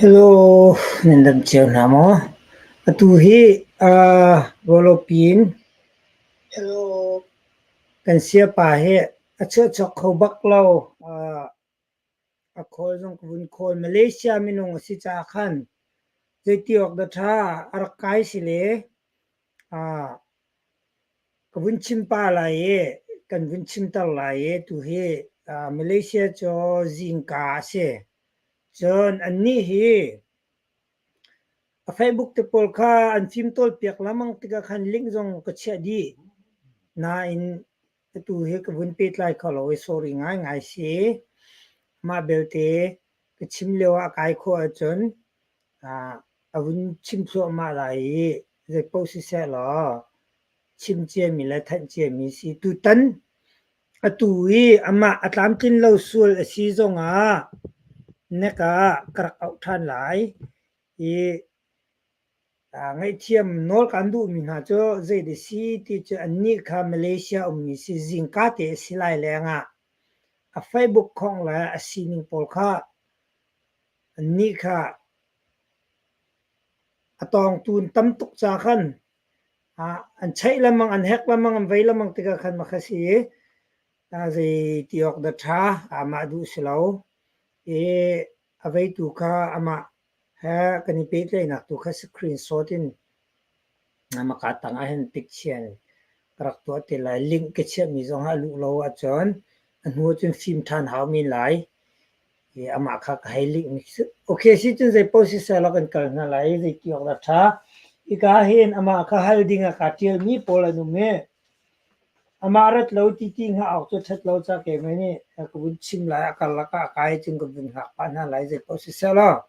Hello, nan dam cio hna maw? Atu hi uh, ruahlopi in Hello, kan siapa hi a chuahchuak kho bak lo. Uh, A khawl zong ka vun khawl. Malaysia minung a si caah khan zeiti awk dah ṭha a rak kai si le ka vun chim pah lai i kan vun chimter lai i tuhi Malaysia cu zingka a si. Cun annih hi A Facebook te pawl kha an fimtawl piak lengmang tikah khan link zong ka chiah dih. Nain atu hi ka vun pehtlai kho lo i sorry ngaingai si. Mah belte ka chim lio ah a kai khawh ahcun a vun chim thluahmah lai i zeipaoh siseh law chim ciami le thanh ciami si. Tutan atu i amah a tlamtlin lo sual a si zongah nek ah ka rak auh ṭhan lai i ngaihthiam nawl kaan duhmi hna cu zeidah si ti cu annih kha Malaysia ummi si zingka te a si lai lengah a Facebook khong le a sining pawl kha annih kha a tawngtu an tam tuk ca khan an cheih lengmang, an hek lengmang, an vei lengmang tikah khan mah kha si i zei ti awk dah ṭha, amah duh si lo. I a veitu kha amah he kan i pehtlaihnak tu kha screenshot in maka tang ahhin picture in ka rak tuah te lai. Link ka chiahmi zong ah a luh lo ahcun a hnu ahcun fim ṭhan hau men lai. I amah kha ka hei link mi okay si cun zei paoh siseh law kan kal hna lai zei ti awk dah ṭha. Hika hin amah kha hal ding ah kaa ṭialmi pawl an um i amah rat lo ti ti hnga awk cu ṭhat lo ca keimah nih ka vun chim lai a karlak ah a kai cun ka vun hngak pah hna lai zei paoh siseh law.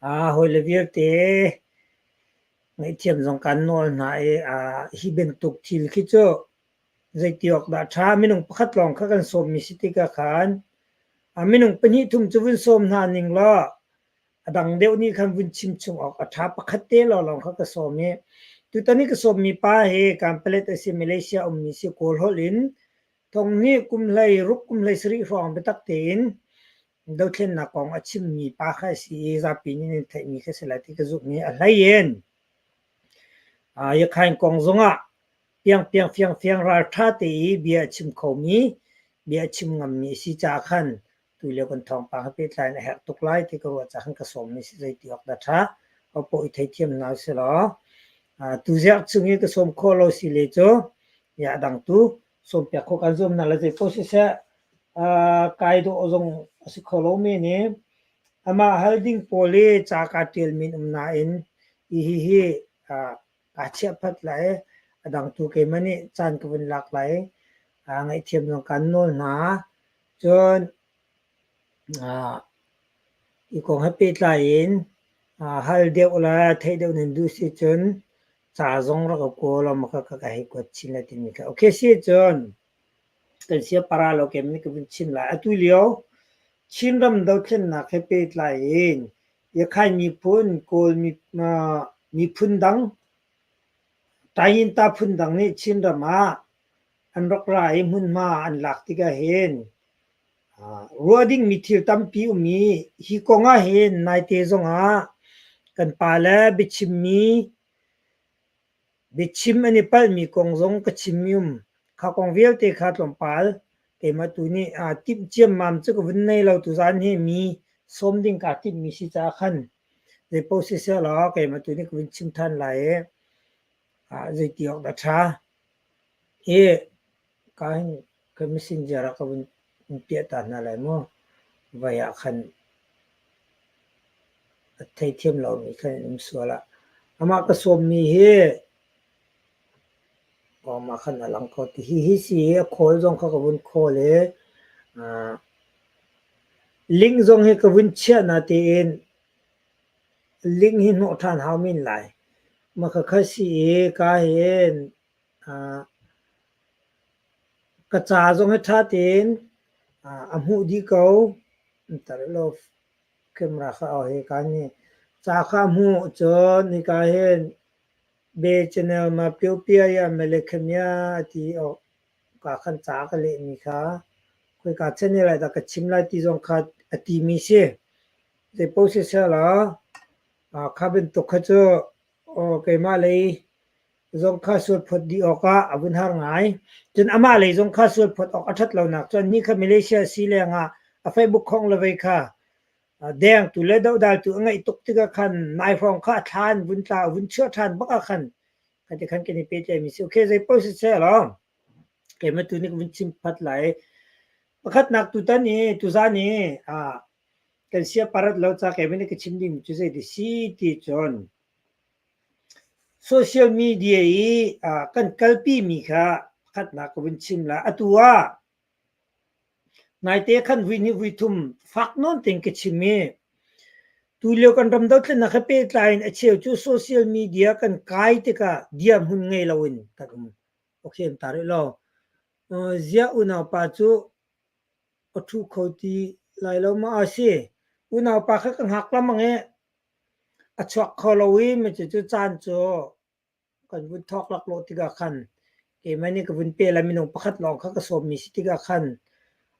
Hawile vialte ngaihthiam zong kaan nawl hna i hi bantuk thil khi cu zeiti awk dah ṭha minung pakhat lawng kha kan sawmmi si tikah khan minung pahnih thum cu vun sawm hna ning law a dang deuh nih khan vun chim chung awk a ṭha pakhat te lawnglawng kha ka sawm i tutan i ka sawmmi pa hi Kanpalet a si Malaysia ummi si Kawl holh in thong hnih kum hlei ruk kum hlei sarih hrawng biatak tein dothlennak kong a chimmi pa kha a si i zapi nih nan theihmi kha si lai ti ka zumh i a hlei in Yakhain kong zongah piangpiang fiangfiang ralṭha te i bia a chim khomi, bia a chim ngammi a si caah khan tulio kan thawngpang he pehtlai in a herh tuk lai ti ka ruah caah khan ka sawmmi si zeiti awk dah ṭha. Hopoh i theithiam hna usih law tuzerh chung i ka sawm khawh lo si le cu ya a dang tu sawmpiak khawh kan zuam hna lai zeipaoh siseh kai dawh zong a si kho lo men i amah hal ding pawl i ca kaa ṭial men um nain hihi kaa chiahphat lai a dang tu keimah nih caan ka vun lak lai ngaihthiam zong kaan nawl hna. Cun hi kong he pehtlai in hal deuh le theih deuh nan duh si cun ca zong rak ka kawl law maka ka ka hei kuat chin lai timi kha. Okay si cun kan sia para lo kem nih ka vun chim lai. Atu lio Chinram dothlennak he pehtlai in Yakhai miphun, Kawl miphun dang, Tayinta phun dang nih Chinram ah an rak ra i hmunhma an lak tikah hin ruah dingmi thil tampi um i hi kong ah hin naite zongah kan pale biachimmi biachim an i palhmi kong zong ka chim um. Kha kong vialte kha tlawmpal keimah tu nih timh ciammam cu ka vun nei lo tuzaan hi mi sawm ding kaa timhmi si caah khan zeipaoh siseh law keimah tu nih ka vun chim than lai i zeiti awk dah ṭha. Hi ka hin ka messenger ah ka vun piah ta hna lai mu. Vai ah khan a theithiam lomi khan an um sual ah. Amah ka sawmmi hi mah khan a lang kho ti. Hihi si hi a call zong kha ka vun call i link zong hi ka vun chiah na tiin link hi hnawh ṭhan hau men lai. Mah khakha si i ka hin Ka ca zong hi ṭha tein a hmuh dih ko. Camera kha hika nih ca kha a hmuh cun hika hin be channel ma pyopia ya melekhemia a ti awk ka khan ca ka lehmi kha khoika channel ah dah ka chim lai ti zong kha a timi si. Zeipaoh siseh law kha bantuk kha cu keimah lei zong kha sualphawt dih awkah a vun har ngai. Cun amah lei zong kha sualphawt awk a ṭhat lonak cun ni kha Malaysia si lengah a Facebook khong le vei kha dengtu le dohdaltu a ngeih tuk tikah khan nai hrawng kha a thla in vun tla vun chuah ṭhan bak ah khan khati khan kan i pehtlaimi si. Okay, zei paoh siseh law keimah tu nih ka vun chim phat lai. Pakhatnak tutan i tuzan i kan sia parat lo ca keimah nih ka chim dingmi cu zei ti si ti cun Social media i kan kalpimi kha pakhatnak ka vun chim lai. Atu ah naite khan vui hnih vui thum fak nawn tein ka chim i tulio kan ram dothlennak he pehtlai in a cheu cu social media kan kai tikah dirhmun ngei loin kan um. Okay, ta rih law. Ziah unaupa cu a ṭhu kho ti lai lo maw? A si. Unaupa kha ka hngak lengmang i A chuak kho lo i cucu caan cu kan vun thawk laklawh tikah khan keimah nih ka vun pe le minung pakhat lawng kha ka sawmmi si tikah khan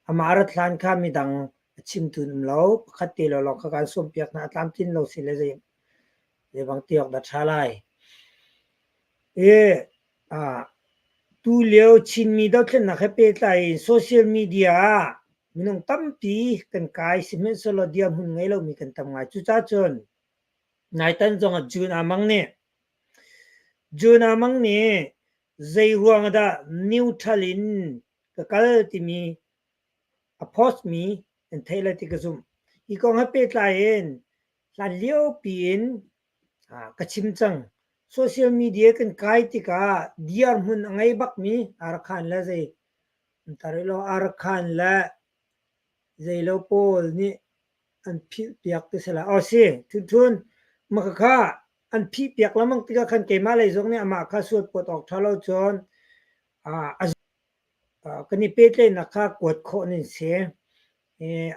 amah a rat hlan kha midang a chimtu an um lo. Pakhat te lawnglawng kha kaan sawmpiak hna. A tlamtlin lo si le zei zeibang ti awk dah ṭha lai. I tulio Chinmi dothlennak he pehtlai in social media ah Minung tampi kan kai sihmanhsehlaw dirhmun ngei lomi kan tam ngai. Cucaah cun naitan zongah June Amang nih June Amang nih zei ruang dah neutral in ka kal timi a post mi an theih lai ti ka zumh. Hi kong he pehtlai in hlan liopi in ka chim cang. Social media kan kai tikah dirhmun a ngei bakmi Arakhan le zei Arakhan le zeilo pawl nih an philh piak ti si lai. Aw si, Thunthun, mah khakha an phih piak lengmang tikah khan keimah lei zong nih amah kha sual puat awk ṭha lo cun kan i pehtlaihnak kha kuat khawh nan si.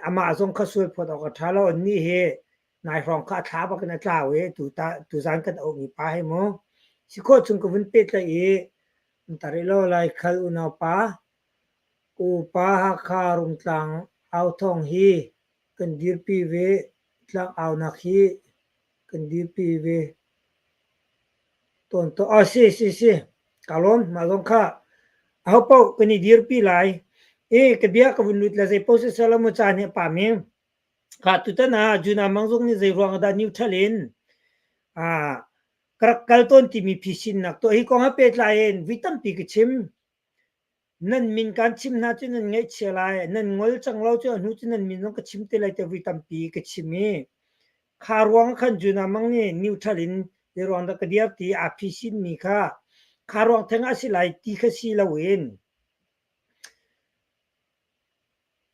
Amah zong kha sual phawt awk a ṭha lo. Annih hi nai hrawng kha a thla bak in a tlau i tuzan kan auhmi pa hi mu. Si khawh chung ka vun pehtlaih i tar i law Laikhal unaupa, upa Hakha Rungtlang authawng hi kan dirpi ve, tlang aunak hi kan dirpi ve. Tawn to a si si si ka lawm mah zong kha aho paoh kan i dirpi lai i ka bia ka vun lut le zei paoh siseh law mu caan hi a pam i kha tutan ah Juna Mang zong nih zei ruang dah neutral in ka rak kal tawn timi phisinnak tuah hi kong he pehtlai in vui tampi ka chim. Nan min kaan chim hna cu nan ngaihchia lai, nan ngol cang lo cu a hnu cu nan min zong ka chim te lai tiah vui tampi ka chim i kha ruang khan Jonah Mang nih neutral in zei ruang dah ka dir ti aa phisinmi kha kha ruang theng ah a si lai ti kha si loin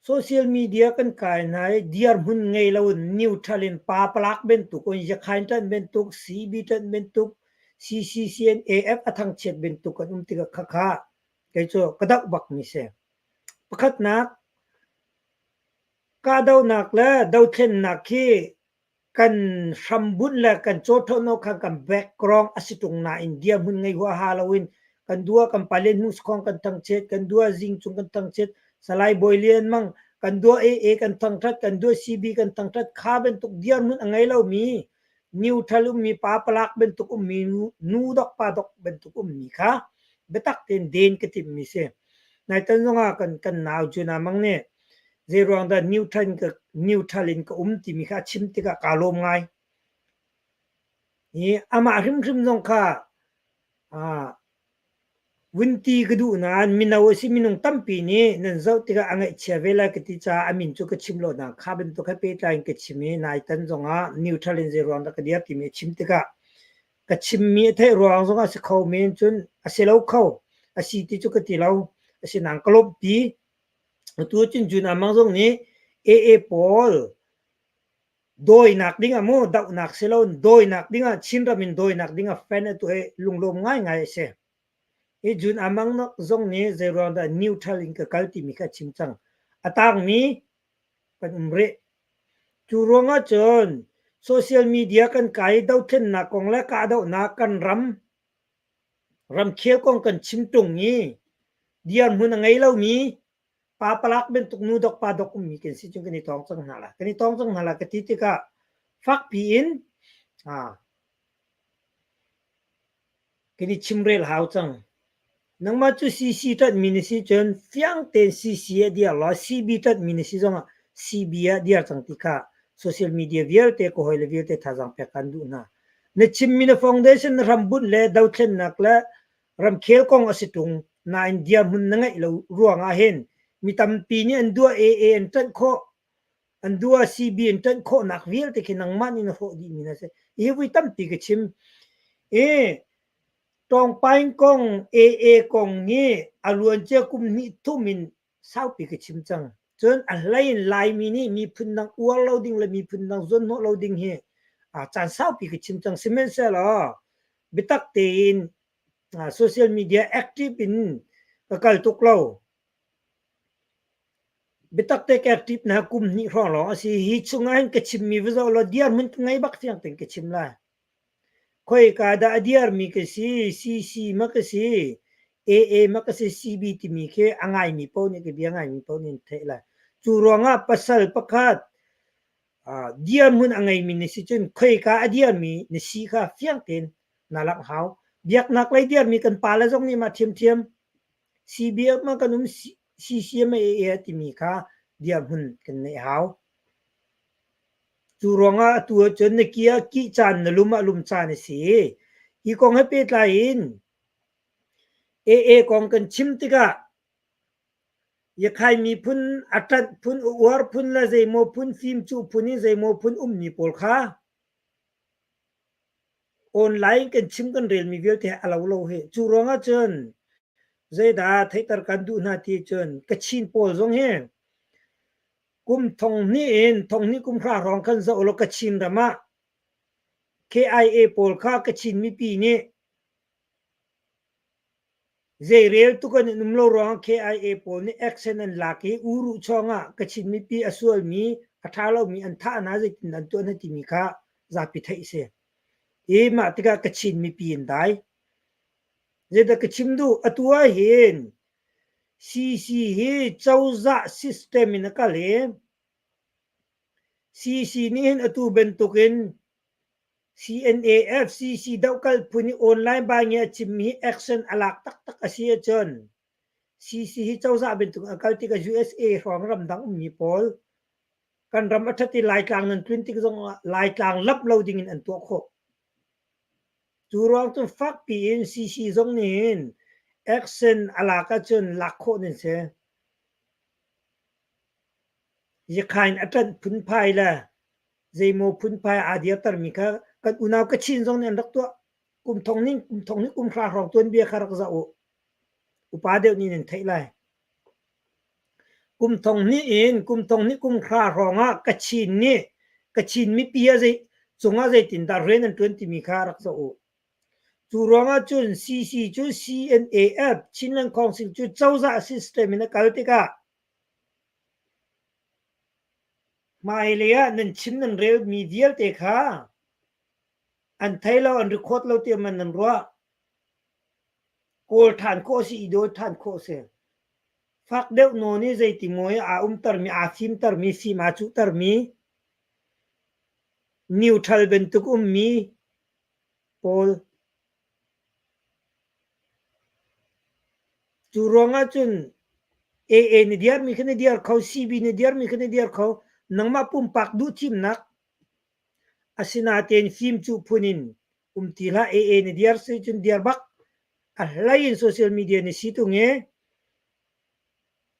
Social media kan kai hna i dirhmun ngei loin neutral in pa palak bantuk in Yakhain ṭanh bantuk, CB ṭanh bantuk, CCCN AF a thangchiat bantuk kan um tikah khakha kei cu ka doh bakmi si. Pakhatnak, kahdohnak le dothlennak hi kan hrambunh le kan cawṭhono kha kan background a si ṭung nain dirhmun ngei huaha loin kan dua kan pale hnusakhong kan thangchiat, kan dua zingcung kan thangchiat, Salai Bawi Lian Mang kan dua AA kan thangṭhat, kan dua CB kan thangṭhat kha bantuk dirhmun a ngei lomi neutral ummi pa palak bantuk ummi nu dok pa dok bantuk ummi kha biatak tein den ka timhmi si. Naitan zongah kan kan nau Juna Mang nih Zeiruang dah neutral in ka um timi kha a chim tikah kaa lawm ngai. Hi amah hrimhrim zong kha vun ti ka duh nain mino a si minung tampi nih nan zoh tikah a ngaihchia ve lai ka ti caah a min cu ka chim lo nain kha bantuk he pehtlai in ka chim i naitan zongah neutral in zeiruang dah ka dir timi a chim tikah ka chimmi a theih ruang zongah a si kho men cun a si lo kho a si ti cu ka ti lo asinain ka lawmhpi. Atu cun June Amang zong nih AA pawl dawinak ding ah mu dohnak si lo dawinak ding ah Chinram in dawinak ding ah fan atu hi lunglawm ngaingai a si. Hi June Amang zong nih zeiruang dah neutral in ka kal timi kha a chim cang. A tangmi kan um rih. Cu ruangah cun social media kan kai dothlennak kong le kahdohnak kan ram Ramkhel kong kan chim ṭung i dirhmun a ngei lomi pa palak bantuk nu dok pa dok ummi kan si cun kan i tawng cang hna lai. Kan i tawng cang hna lai ka ti tikah fakpi in kan i chimrel hau cang. Nangmah cu CC ṭanhmi na si cun fiang tein CC ah dir law CB ṭanhmi na si zongah CB ah dir cang ti kha social media vialte ka hawile vialte thazaang pek kan duh hna. Na chimmi na foundation na hrambunh le dothlennak le ramkhel kong a si ṭung nain dirhmun na ngeih lo ruangah hin mi tampi nih an duah AA an ṭanh khawh an duah CB an ṭanh khawhnak vialte khi nangmah nih na hrawh dihmi na si. Hi vui tampi ka chim. I Tawngpaing kong AA kong hi a luancia kum hnih thum in saupi ka chim cang. Cun a hlei in Laimi nih miphun dang uar lo ding le miphun dang zawnhnawh lo ding hi caan saupi ka chim cang. Sihmanhsehlaw biatak tein social media active in ka kal tuk lo. Biatak te ka active na kum hnih hrawng lawng a si. Hi chungah hin ka chimmi va zoh law dirhmun ka ngei bak fiang tein ka chim lai. Khoika dah a dirmi ka si, CC ma ka si, AA ma ka si, CB timi khi a ngaimi paoh nih ka bia ngaimi paoh nih an theih lai. Cu ruangah pasal pakhat dirhmun a ngeimi na si cun khoika a dirmi na si kha fiang tein na langh hau. Biaknak lei dirmi kan pale zong nih mah ṭhiamṭhiam CBF ma kan um, CCM ma AA timi kha. Dirhmun kan neih hau. Cu ruangah atu ahcun na ki ah kih caan na lum ah lum caan a si. Hi kong he pehtlai in AA kong kan chim tikah Yakhai miphun a ṭanh phun, a uar phun le zeimaw phun fimcuh phun in zeimaw phun ummi pawl kha online kan chim kan relmi vialte a lo lo hi. Cu ruangah cun zeidah theihter kan duh hna ti cun Kachin pawl zong hi kum thong hnih in thong hnih kum hra hrawng khan zoh law Kachin ram ah KIA pawl kha Kachin mipi nih Zeirel tuk an in um lo ruangah KIA pawl nih action an lak i Uruh chawngah Kachin mipi a sualmi, a ṭha lomi an thah hna zeitin an tuah hna timi kha zapi theih a si. I mah tikah Kachin mipi an dai. Zeidah ka chim duh? Atu ahhin CC hi cozah system in a kal i CC nih hin atu bantukin CNA FCC dohkalh phun i online bangi a chimmi hi action a lak taktak a si ahcun CC hi cozah bantuk a kal tikah USA hrawng ramdang ummi pawl kan ram a ṭhat i Laitlang nan tlun tik zongah Laitlang lamh lo dingin an tuah khawh. Cu ruang cun fakpi in CC zong nih hin action a lak ahcun lak khawh nan si. Yakhain a ṭanh phunphai le zeimaw phunphai aa dirtermi kha kan unau Kachin zong nih an rak tuah. Kum thong ning kum thong nih kum hra hrawng tuanbia kha rak zoh u. Upa deuh nih nan theih lai. Kum thong hnih in kum thong hnih kum hra hrawng ah Kachin nih Kachin mipi ah zei cungah zeitindah rian an ṭuan timi kha rak zoh u. Cu ruangah cun CC cu CNAF Chinland Council cu cozah system in a kal tikah Hmailei ah nan chim nan relmi vialte kha an thei lo, an record lo tiah man nan ruah. Kawl ṭhan khawh a si i dawi ṭhan khawh a si. Fak deuh nawn i zeiti maw i aa umtermi, aa fimtermi, fim aa cuhtermi, neutral bantuk ummi pawl Cu ruangah cun AA na diarmi kha na diar kho, CB na diarmi kha na diar kho. Nangmah pumpak duhthimnak asinain fimcuh phun in um ti hlah. AA na diar si cun diar bak. A hlei in social media na si tung i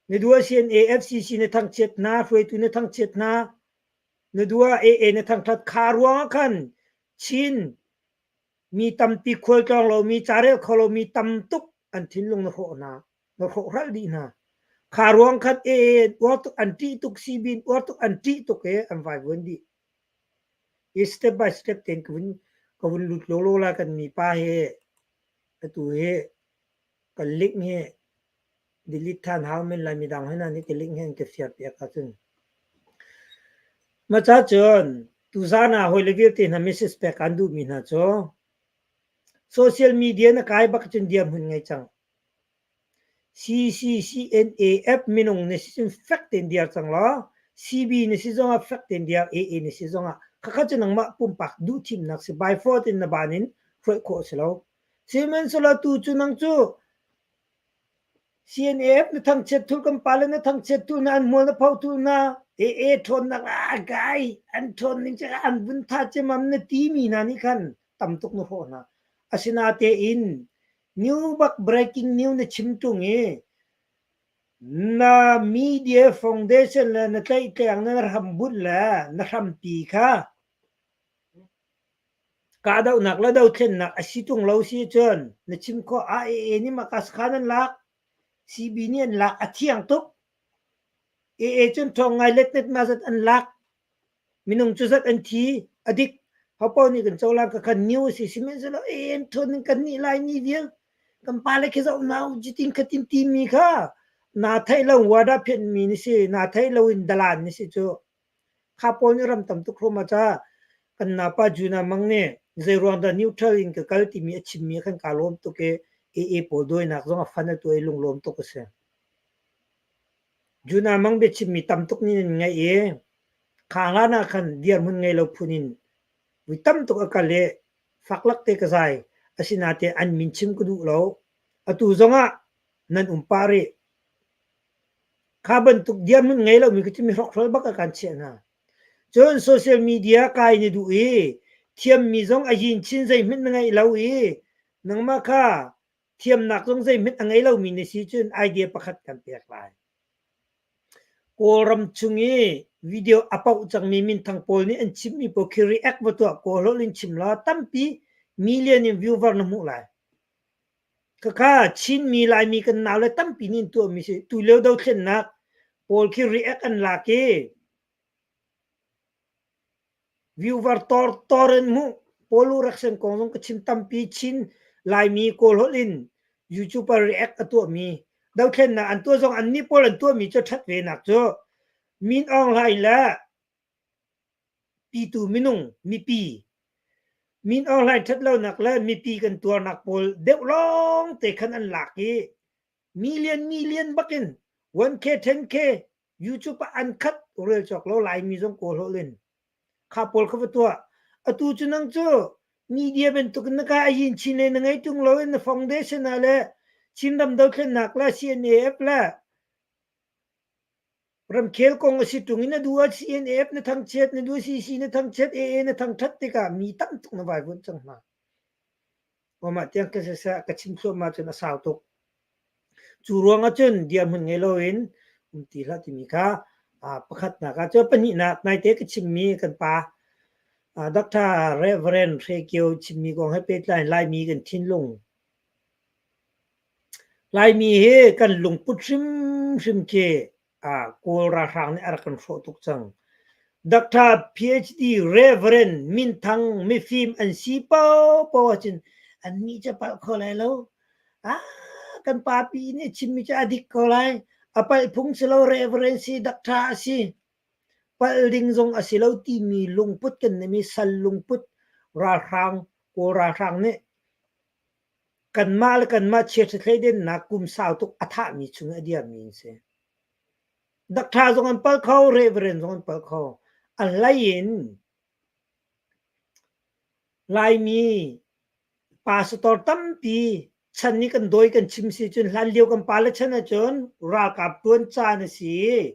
na duh CNA, FCC na thangchiat hna, hruaitu na thangchiat hna, na duh ah AA na thangthat. Kha ruangah khan Chin Mi tampi khualtlawng lomi, carel kho lomi tam tuk an thinlung na hrawh hna, na hrawhhralh dih hna. Kha ruang khan ee an uar tuk, an ṭih tuk, CB an uar tuk, an ṭih tuk i an vaivuan dih. I step by step tein ka vun, ka vun lut lawlaw lai kan mipa hi atu hi kan link hi delete than hau men lai midang hna nih ka link hi an ka share piak ahcun. Maca cun tuzaan ah hawile vialte hna message pek aan duhmi hna cu social media na kai bak cun dirhmun ngei cang. CCCNAF minung na si cun fek tein diar cang law CB na si zongah fek tein diar AA na si zongah khakha cu nangmah pumpak duhthimnak si by force in na ban in hruai khawh a si lo. Sihmanhsehlaw tu cu nang cu CNF na thangchiat thul kan pale na thangchiat thul hna an hmual na pho thul hna AA ṭhawnnak ah gai an ṭhawn ning cu an vun tha cemam na timi hna nih khan tam tuk na hrawh hna. Asinatein new bak breaking new na chim ṭung i na media foundation le na tlaihtleng na hrambunh le na hrampi kha Kahdohnak le dothlennak a si ṭung lo si cun na chim khawh. AAA nih mah sakhan an lak, CB nih an lak, a thiang tuk. AA cun ṭhawng ngai letnet ma zat an lak. Minung cu zat an thi, a dik. Hopaoh nih kan cohlan ka khan new a si. Sihmanhsehlaw AA an ṭhawn in kan nih Laimi vial kan pale khi zoh hna u jitin khatin timi kha naa theih lo wada phianmi na si, naa theih lo in dalan na si cu. Kha pawl nih ram tam tuk hrawm ah ca kan naupa Juna Mang nih zeiruang dah neutral in ka kal timi a chimmi ah khan kaa lawm tuk i AA pawl dawinak zong a fan a tuah i lunglawm tuk a si. Juna Mang biachimmi tam tuk nih nan ngaih i kha hlan ah khan dirhmun ngei lo phun in vui tam tuk a kal i faklak te ka zai. Asinain an min chim ka duh lo. Atu zongah nan um pah rih. Kha bantuk dirhmun ngei lomi khi cu mi hrokhrol bak ah kan chiah hna. Cun social media kai na duh i thiammi zong a yin chin zeihmanh na ngeih lo i nangmah kha thiamnak zong zeihmanh a ngei lomi na si cun idea pakhat kan pek lai. Kawlram chung i video a poh cangmi minthang pawl nih an chimmi pawl khi react va tuah kawl holh in chim law tampi million in viewer na hmuh lai. Khakha Chinmi Laimi kan naule tampi nih an tuahmi si. Tulio dothlennak pawl khi react an lak i viewer tor tor in hmuh. Paul Reaction kong zong ka chim tampi Chin Laimi Kawl holh in YouTuber react a tuahmi dothlennak an tuah zong annih pawl an tuahmi cu ṭhat ve nak cu Min Aung Hlaing le pitu minung mipi Min Aung Hlaing ṭhatlonak le mipi kan tuarnak pawl deuh lawng te khan an lak i million million bakin 1K 10K YouTube ah an khat rel cawk lo Laimi zong kawl holh in kha pawl kha va tuah atu cu nang cu media bantuk in na ka ayin chin le na ngei tung lo in na foundation ah le Chinram dothlennak le CNAF le ramkhel kong a si tung in na duh ah CNAF na thangchiat na duh CC na thangchiat AA na thangthat tikah mi tam tuk na vaivuan cang hna Mah tiang ka siseh ka chim thluahmah cun a sau tuk. Cu ruangah cun dirhmun ngei loin um ti hlah timi kha pakhatnak ah cun pahnihnak naite ka chimmi kan pa Dr. Reverend Hre Kio chimmi kong he pehtlai in Laimi kan thinlung Laimi hi kan lungput hrimhrim khi Kawl ralhrang nih a rak kan hrawh tuk cang. Doctor PhD Reverend minthang mifim an si paohpaoh ahcun annih cu a palh kho lai lo. Ah, kan papi nih a chimmi cu a dik ko lai. A palh phung si lo Reverend si doctor a si. Palh ding zong a si lo timi lungput kan neimi sal lungput ralhrang Kawl ralhrang nih kanmah le kanmah chiahṭha thleidennak kum sau tuk a thahmi chung i a dirmi an si. Dakṭha zong an palh kho, reverend zong an palh kho. A hlei in Laimi pastor tampi chan nih kan dawi kan chim si cun hlanlio kan pale chan ahcun ralkap ṭuan caan a si.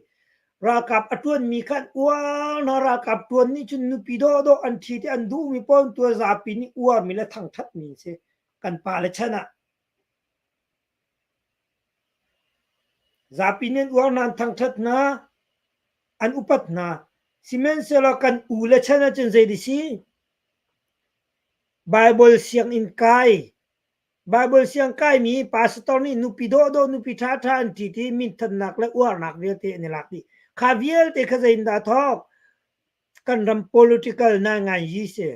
Ralkap a ṭuanmi kha an uar hna. Ralkap ṭuan nih cun nupi dawhdawh an ṭhit i an duhmi paoh an tuah zapi nih uarmi le thangṭhatmi an si. Kan pale chan ah. Zapi nih an uar hna, an thangṭhat hna, an upat hna. Sihmanhsehlaw kan u le chan ahcun zei ti si? Baibal sianginn kai Baibal siang kaimi pastor nih nupi dawhdawh nupi ṭhaṭha an ṭhit i minthannak le uarnak vialte an i lak dih. Kha vialte kha zeitindah a thawk? Kan ram political nainganyi si.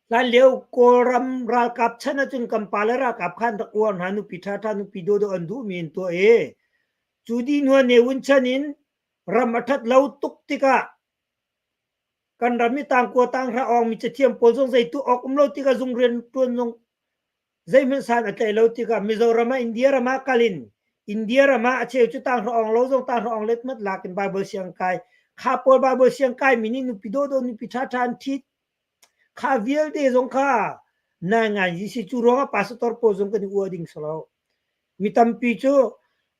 Hlanlio Kawlram ralkap chan ahcun kan pale ralkap kha an rak uar hna nupi ṭhaṭha nupi dawhdawh an duhmi an tuah i cu dih hnu ah Ne Win chan in ram a ṭhat lo tuk tikah Kan ram i tangkua tanghra awngmi cathiam pawl zong zei tuah awk um lo tikah zung rian ṭuan zong zeihmanh san a tlaih lo tikah Mizoram ah India ram ah kal in India ram ah a cheu cu tanghra awng lo zong tanghra awng letmat lak in Bible siang kai kha pawl Bible siang kai mi nih nupi dawhdawh nupi ṭhaṭha an ṭhit kha vialte zong kha nainganzi si cu ruangah pastor pawl zong kan i uah ding si lo mi tampi cu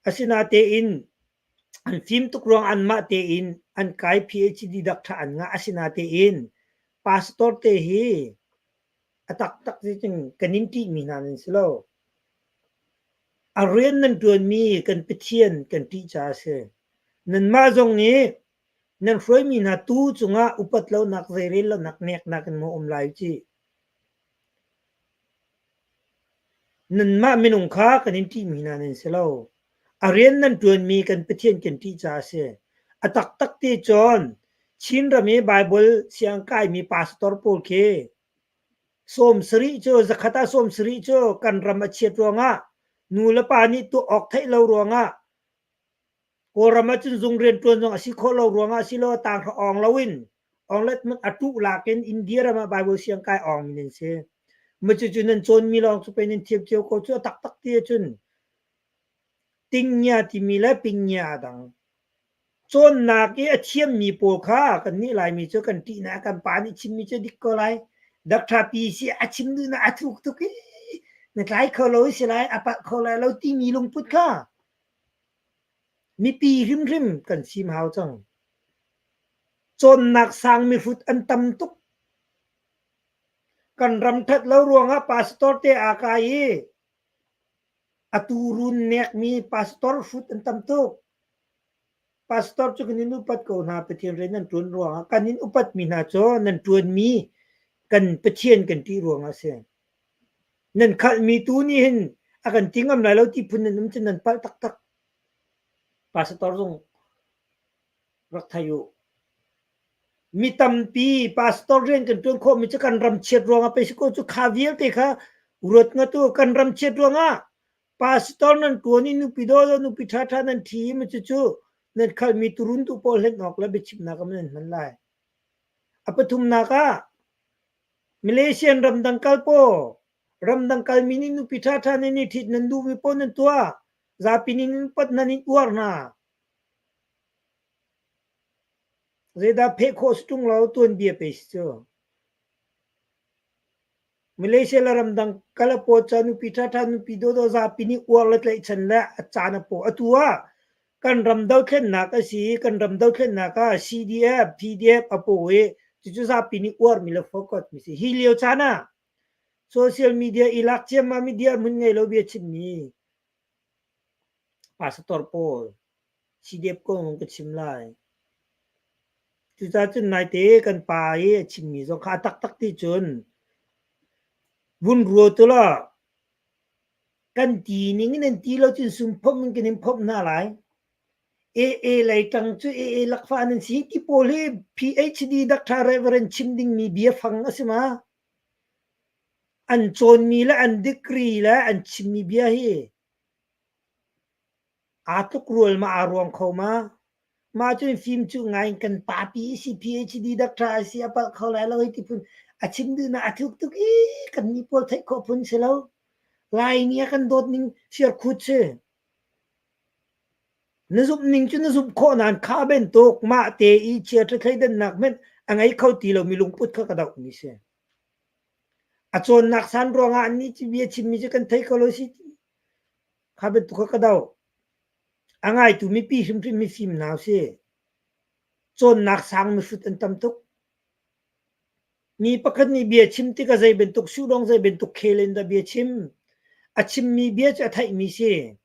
asinatein An fim tuk ruang anmah tein an kai PhD dak ṭha an ngah asinatein pastor te hi a taktak si cun kan in ṭihmi hna nan si lo. A rian nan ṭuanmi kan Pathian kan ṭih caah a si. Nanmah zong nih nan hruaimi hna tuu cungah upat lonak zeirel lonak neknak in maw um lai u ci. Nanmah minung kha kan in ṭihmi hna nan si lo. A rian nan ṭuanmi kan Pathian kan ṭih caah a si. A taktak ti cun Chinram i Baibal siang kaimi pastor pawl khi 70 cu zakhat ah 70 cu kan ram a chiat ruangah nu le pa nih tuah awk theih lo ruangah Kawlram ahcun zung rianṭuan zong a si khawh lo ruangah asiloah tanghra awng loin awnglet hmanh a ṭuh lak in India ram ah Baibal siang kai awngmi nan si. Cucu nan cawnmi lawng cu pei nan thiam cio ko cu a taktak ti ahcun tingnya timi le pingnya aa dang. Cawnnak i a thiammi pawl kha kannih Laimi cu kan ṭihnak kan pa nih chimmi cu dik ko lai. Doctor PC a chim duhnak a thuk tuk i. Na tlai kho lo si lai, a palh kho lai lo timi lungput kha mipi hrimhrim kan sim hau cang. Cawnnak sang mihrut an tam tuk. Kan ram ṭhat lo ruangah pastor te aa kai i a tuurun nekmi pastor hrut an tam tuk. Pastor cu kan in upat ko hna Pathian rian nan ṭuan ruangah kan in upatmi hna cu nan ṭuanmi kan Pathian kan ṭih ruangah a si. Nan khalhmi tu nih hin a kan ti ngam lai lo ti phun nan um cun nan palh taktak. Pastor zong rak thei u. Mi tampi pastor rian kan ṭuan khawhmi cu kan ram chiat ruangah pei si ko cu kha vialte kha ruat ngat u. Kan ram chiat ruangah pastor nan ṭuan i nupi dawdawh nupi ṭhaṭha nan ṭhi i maw cucu nan khalmi turun tu pawl hlen awk le biachimnak ah nan hman lai. A pathumnak ah Malaysian ramdang kal paw ramdang kalmi nih nupi ṭhaṭha nan i ṭhit nan duhmi paoh nan tuah. Zapi nih nan upat nan in uar hna. Zeidah pheh khawh si ṭung lo tuanbia pei si cu. Malaysia le ramdang kal a paw ca nupi ṭhaṭha nupi dawdawh zapi nih uar le tlaihchan le a caan a paw. Atu ah kan ram dothlennak a si i kan ram dothlennak ah CDF, PDF a paw i cucu zapi nih uarmi le focus mi si. Hi lio caan ah social media i lak ciammam i dirhmun ngei lo bia chimmi pastor pawl CDF kong ka chim lai. Cucaah cun naite kan pa i a chimmi zong kha a taktak ti cun vun ruat ulaw kan ti ning in an ti lo cun sumphomh in kan in phomh hna lai. AA lei ṭang cu AA lakfa nan si ti pawl hi PhD Doctor Reverend chim dingmi biafang a si ma? An cawnmi le an degree le an chimmi bia hi Aa tlukrual ma aa ruang kho ma? Mah cun fim cu ngai in kan papi i si PhD doctor a si a palh kho lai lo hei ti phun a chim duhnak a thuk tuk i kan nih pawl theih khawh phun si lo. Laimi a kan dawt ning siarkhut si. Na zumh ning cu na zumh khawh nain kha bantuk mah te i chiaṭha thleidannak hmanh a ngei kho ti lomi lungput kha ka dohmi si. A cawnnak san ruangah annih cu bia chimmi cu kan thei kho lo si. Kha bantuk kha ka doh. A ngaitu mipi hrimhrim mifim hna usih. Cawnnak sang mihrut an tam tuk. Mi pakhat nih bia chim tikah zei bantuk suhdawng zei bantuk khel in dah bia chim. A chimmi bia cu a theihmi si.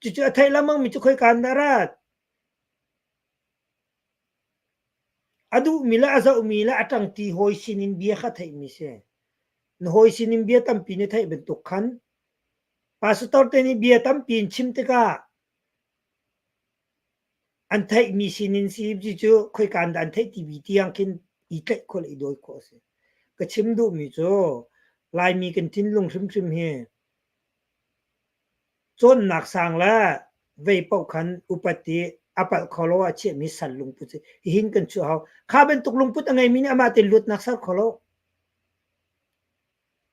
Cucu a theih lengmangmi cu khoika in dah rat? A duhmi le a zohmi le a ṭangṭi hawi sinin bia kha theihmi si. Na hawi sinin bia tampi na theih bantuk khan pastor te nih bia tampi in chim tikah an theihmi sinin si cu khoika in dah an theih timi tiang khin i tlaih khawh le i dawi khawh a si. Ka chim duhmi cu Laimi kan thinlung hrimhrim hi Cawnnak sang le vei paoh khan upat i a palh kho lo ah chiahmi sal lungput si. Hihin kan chuah hau. Kha bantuk lungput a ngeimi nih amah tein luatnak ser kho lo.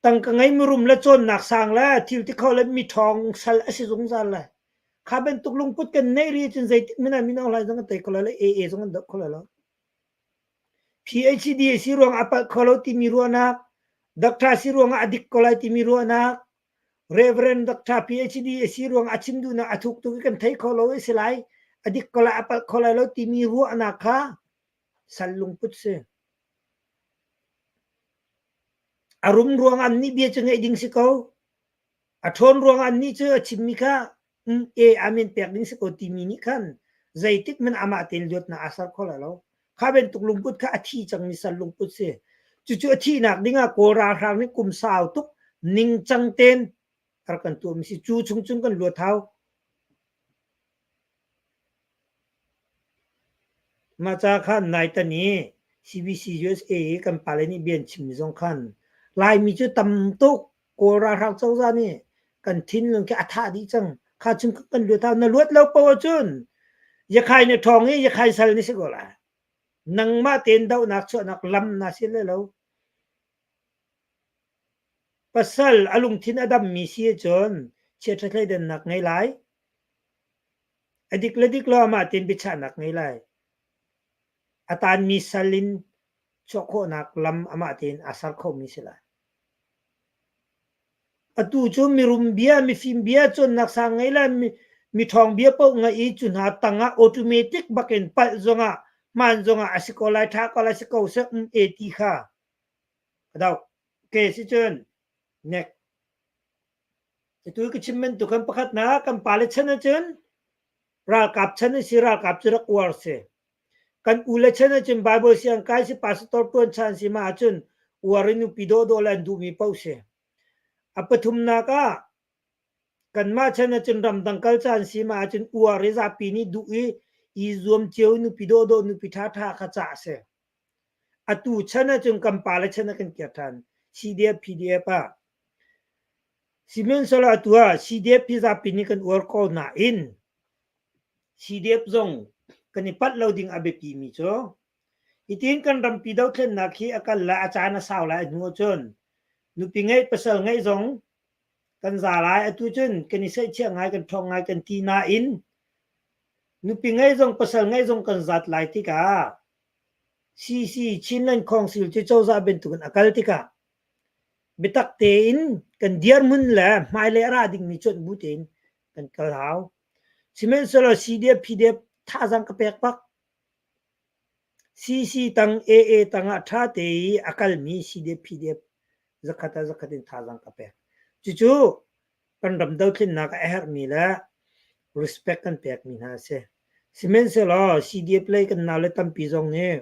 Tangka ngei mirum le cawnnak sang le thil ti kho le mi ṭhawng sal a si zungzal lai. Kha bantuk lungput kan neih rih ahcun zeitik hmanh ah Min Aung Hlaing zong an tei kho lai lo, AA zong an doh kho lai lo. PhD a si ruangah a palh kho lo timi ruahnak, doctor si ruangah a dik ko lai timi ruahnak, Reverend Doctor PhD a si ruangah a chim duhnak a thuk tuk i kan thei kho lo i si lai, a dik ko lai, a palh kho lai lo timi ruahnak kha sal lungput si. A rum ruangah annih bia cu ngaih ding si ko. A ṭhawn ruangah annih cu a chimmi kha e amen pek ding si ko timi nih khan zeitik hmanh amah tein luatnak aa ser kho lai lo. Kha bantuk lungput kha a thi cangmi sal lungput si. Cucu a thihnak dingah Kawl ralhrang nih kum sau tuk ningcang tein a rak kan tuahmi si. Cu chung cun kan luat hau. Mah ca khan naitan i CBC USA i kan pale nih bia an chimmi zong khan Laimi cu tam tuk Kawl ralhrang cozah nih kan thinlung khi a thah dih cang. Kha chung kan luat hau. Na luat lo paoh ahcun Yakhai na ṭhawng i Yakhai sal na si ko lai. Nangmah tein dohnak chuahnak lam na si le lo. Pasal a lungthin a dammi si ahcun chiaṭha thleidannak ngei lai. A dik le dik lo amah tein biachahnak ngei lai. A taanmi sal in chuah khawhnak lam amah tein aa ser khomi si lai. Atu cu mirum bia, mifim bia cawnnak sang ngei le miṭhawng bia paoh ngaih i cu hna tangah automatic bakin palh zongah hmaan zongah a si ko lai, ṭha ko lai, si ko seh um e ti kha ka doh. Okay, si cun nek. Atu ka chim bantuk khan pakhatnak kan pale chan ahcun ralkap chan a si, ralkap cu rak uar si. Kan ule chan ahcun Bible siang kai si pastor tuan chan si ma ahcun uar in nupi dawhdawh le an duhmi paoh si. A pathumnak ah kanmah chan ahcun ramdang kal caan si ma ahcun uar i zapi nih duh i i zuam cio nupi dawhdawh nupi ṭhaṭha kha cah a si. Atu chan ahcun kan pale chan ah kan kir ṭhan. CDF PDF ah. Sihmanhsehlaw atu ah CDF hi zapi nih kan uar ko nain CDF zong kan i palh lo ding a biapi mi cu hitin kan rampi dothlennak hi a kal lai a caan a sau lai a hnu ahcun nupi ngeih pasal ngeih zong kan za lai atu cun kan i seihchiah ngai kan ṭhawng ngai kan ti nain nupi ngeih zong pasal ngeih zong kan zat lai tikah CC Chinland Council cu cozah bantukin a kal tikah biatak tein kan dirhmun le hmailei a ra dingmi cuanh bu tein kan kal hau. Sihmanhsehlaw CDF PDF thazaang ka pek bak. CC tang AA tangah ṭha te i a kalmi CDF PDF zakhat ah zakhat in thazaang ka pek. Cucu kan ram dothlennak ah a herhmi le respect kan pekmi hna a si. Sihmanhsehlaw CDF lei kan naule tampi zong nih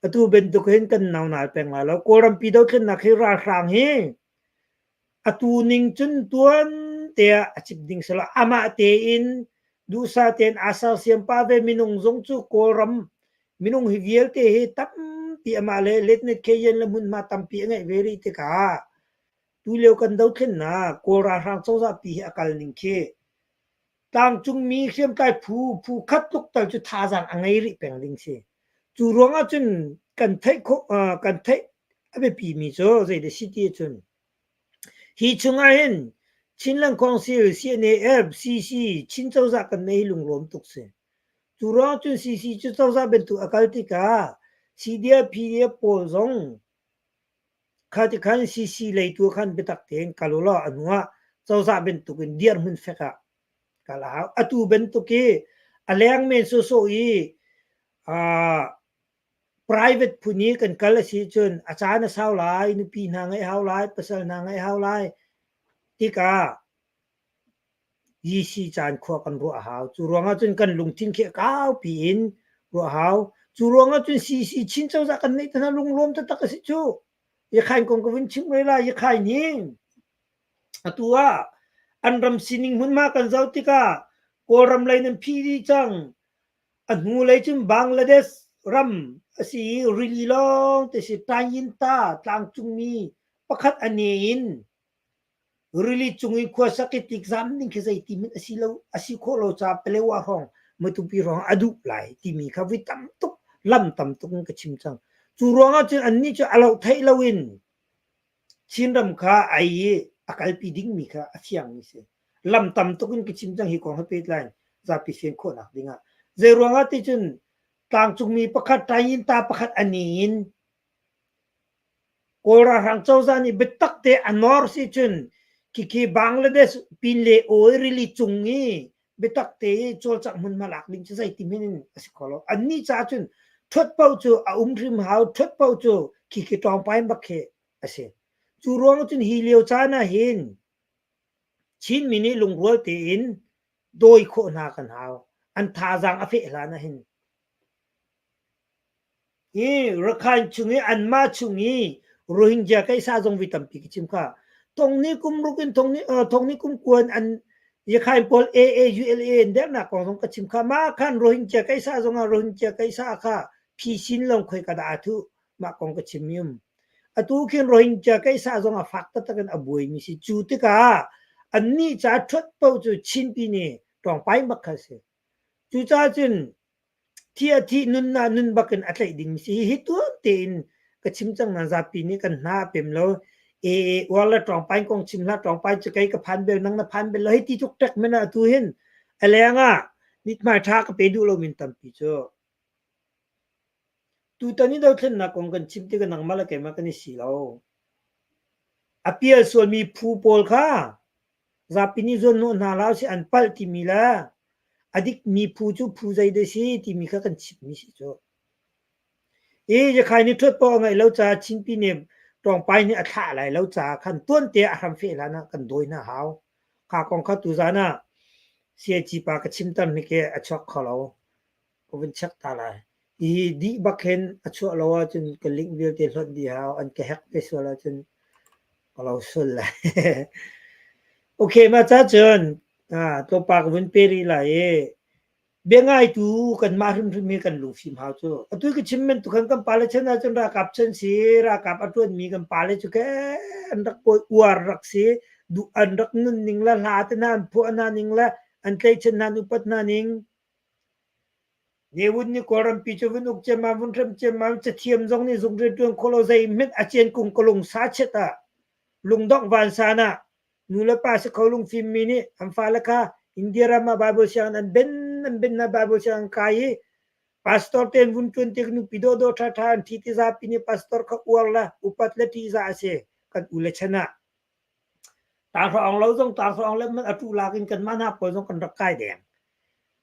atu bantuk hin kan naunal peng lai lo. Kawlrampi dothlennak hi ralhrang hi atu ning cun tuan te ah a cip ding si lo. Amah tein duhsah tein aa sersiam pah ve minung zong cu Kawlram minung hi vialte hi tampi amah le letnet kheyen le hmunhma tampi a ngeih ve rih tikah tulio kan dothlennak Kawl ralhrang cozah pi hi a kal ning khi tlangcungmi hriamtlai phu phu khat tluk tal cu thazaang a ngei rih peng ding si. Cu ruangah cun kan theih khawh kan theih a biapi mi cu zeidah si ti ahcun hi chungah hin Chinland Council, CNAF, CC, Chin cozah kan nei hi lunglawm tuk si. Cu ruangah cun CC cu cozah bantuk a kal tikah CDF, PDF pawl zong Kha ti khan CC lei tu khan biatak tein kal ulaw a hnu ah cozah bantuk in dirhmun fek ah kal a hau. Atu bantuk i a leng men sawsawh i uh, private phun i kan kal a si cun a caan a sau lai, nupi hna ngeih hau lai, pasal hna ngeih hau lai tikah Yisi caan khua kan ruah a hau. Cu ruangah cun kan lungthin khi a kaupi in ruah a hau. Cu ruangah cun CC Chin cozah kan neih te hna lunglawm taktak a si cu. Yakhain kong ka vun chim rih lai. Yakhain hi atu ah an ram sining hmunhma kan zoh tikah Kawlram lei nan phih dih cang. A hnulei cun Bangladesh ram a si i rili lawng te si Tayinta tlangcungmi pakhat a ne in Rili cung i khuasak i tikzam ning khi zeiti hmanh a si lo, a si khawh lo caah Palewa hrawng, Matupi hrawng a duh lai timi kha voi tam tuk, lam tam tuk in ka chim cang. Cu ruangah cun annih cu a loh theih loin Chinram kha ai i a kalpi dingmi kha a fiangmi si. Lam tam tuk in ka chim cang hi kong he pehtlai zapi fian khawhnak dingah. Zei ruangah ti cun tlangcungmi pakhat, Tayinta pakhat a ni in Kawl ralhrang cozah nih biatak te a nawr si cun khikhi Bangladesh pinle aw i rili cung i biatak te i cawlcangh hmunhma lak ding cu zeiti hmanh in a si kho lo. Annih caah cun ṭhuat paoh cu a um hrim hau, ṭhuat paoh cu khikhi ṭawngpai bak khi a si. Cu ruang cun hi lio caan ah hin Chinmi nih lungrual tein dawi khawh hna kan hau. An thazaang a feh hlan ah hin. Hi Rakhine chung i anmah chung i Rohingya kaisa zong vi tampi ka chim kha. Thong ni kum ruk in thong ni thong ni kum kuan an Rakhine pawl AAULA in dernak kong zong ka chim kha. Mah khan Rohingya kaisa zong ah Rohingya kaisa kha phisin long khoi ka dah thu mah kong ka chim mi um. Atu khin Rohingya kaisa zong ah fak taktak in a buai mi si. Cu tikah annih ca ṭhuat paoh cu Chinpi nih ṭawngpai bak kha si. Cucaah cun Thi a thih nunnak nun bakin a tlaih ding si. Hi tuan tein ka chim cang nain zapi nih kan hna a pem lo. E uar le ṭawngpain kong chim hlah ṭawngpai cu kei ka phan bel nang na phan bel lo hei ti tuk ṭek men ah atu hin a leng ah mithmai ṭha ka pe duh lo min tampi cu. Tutan i dothlennak kong kan chim tikah nangmah le keimah kan i si lo. A pial sualmi phu pawl kha zapi nih zuanhnawh hna hlah usih an palh timi le a dikmi phu cu phu zeidah a si timi kha kan chimmi si cu. I Yakhai nih ṭhuat paoh a ngeih lo caah Chinpi nih Ṭawngpai nih a thlah lai lo caah khan tuante a hram feh hlan ah kan dawi hna hau. Kha kong kha tuzaan ah CAG pa ka chimter hnik i a chuak kho lo. Ka vun check ta lai. Hihi dih bak hin a chuah lo ahcun ka link vialte hlonh dih hau. An ka hack te sual ahcun ka lo sual lai. Okay, mah ca cun tlawmpal ka vun pe rih lai i biangaitu kanmah hrimhrim hi kan lungfim hau cu. Atu ka chim bantuk khan kan pale chan ahcun ralkap chan si, ralkap a ṭuanmi kan pale cu ke an rak pawi uar rak si, duh an rak nun ning le hla te hna an phuah hna ning le an tlaihchan hna an upat hna ning Ne Win nih Kawlrampi cu vun uk ciammam vun hrem ciammam cathiam zong nih zung rianṭuan khawh lo zeihmanh a cian kung ka lung sa chiat ah lungdongh vansan ah nu le pa si kho lungfimmi nih an fale kha India ram ah Bible sianginn an ben an ben hna Bible sianginn kai i pastor tein vun ṭuan tik nupi dawhdawh ṭhaṭha an ṭhi ti zapi nih pastor kha uar le upat le ṭihzah a si kan u le chan ah Takhrawng lo zong takhrawng le man a ṭu lak in kanmah hna pawl zong kan rak kai deng.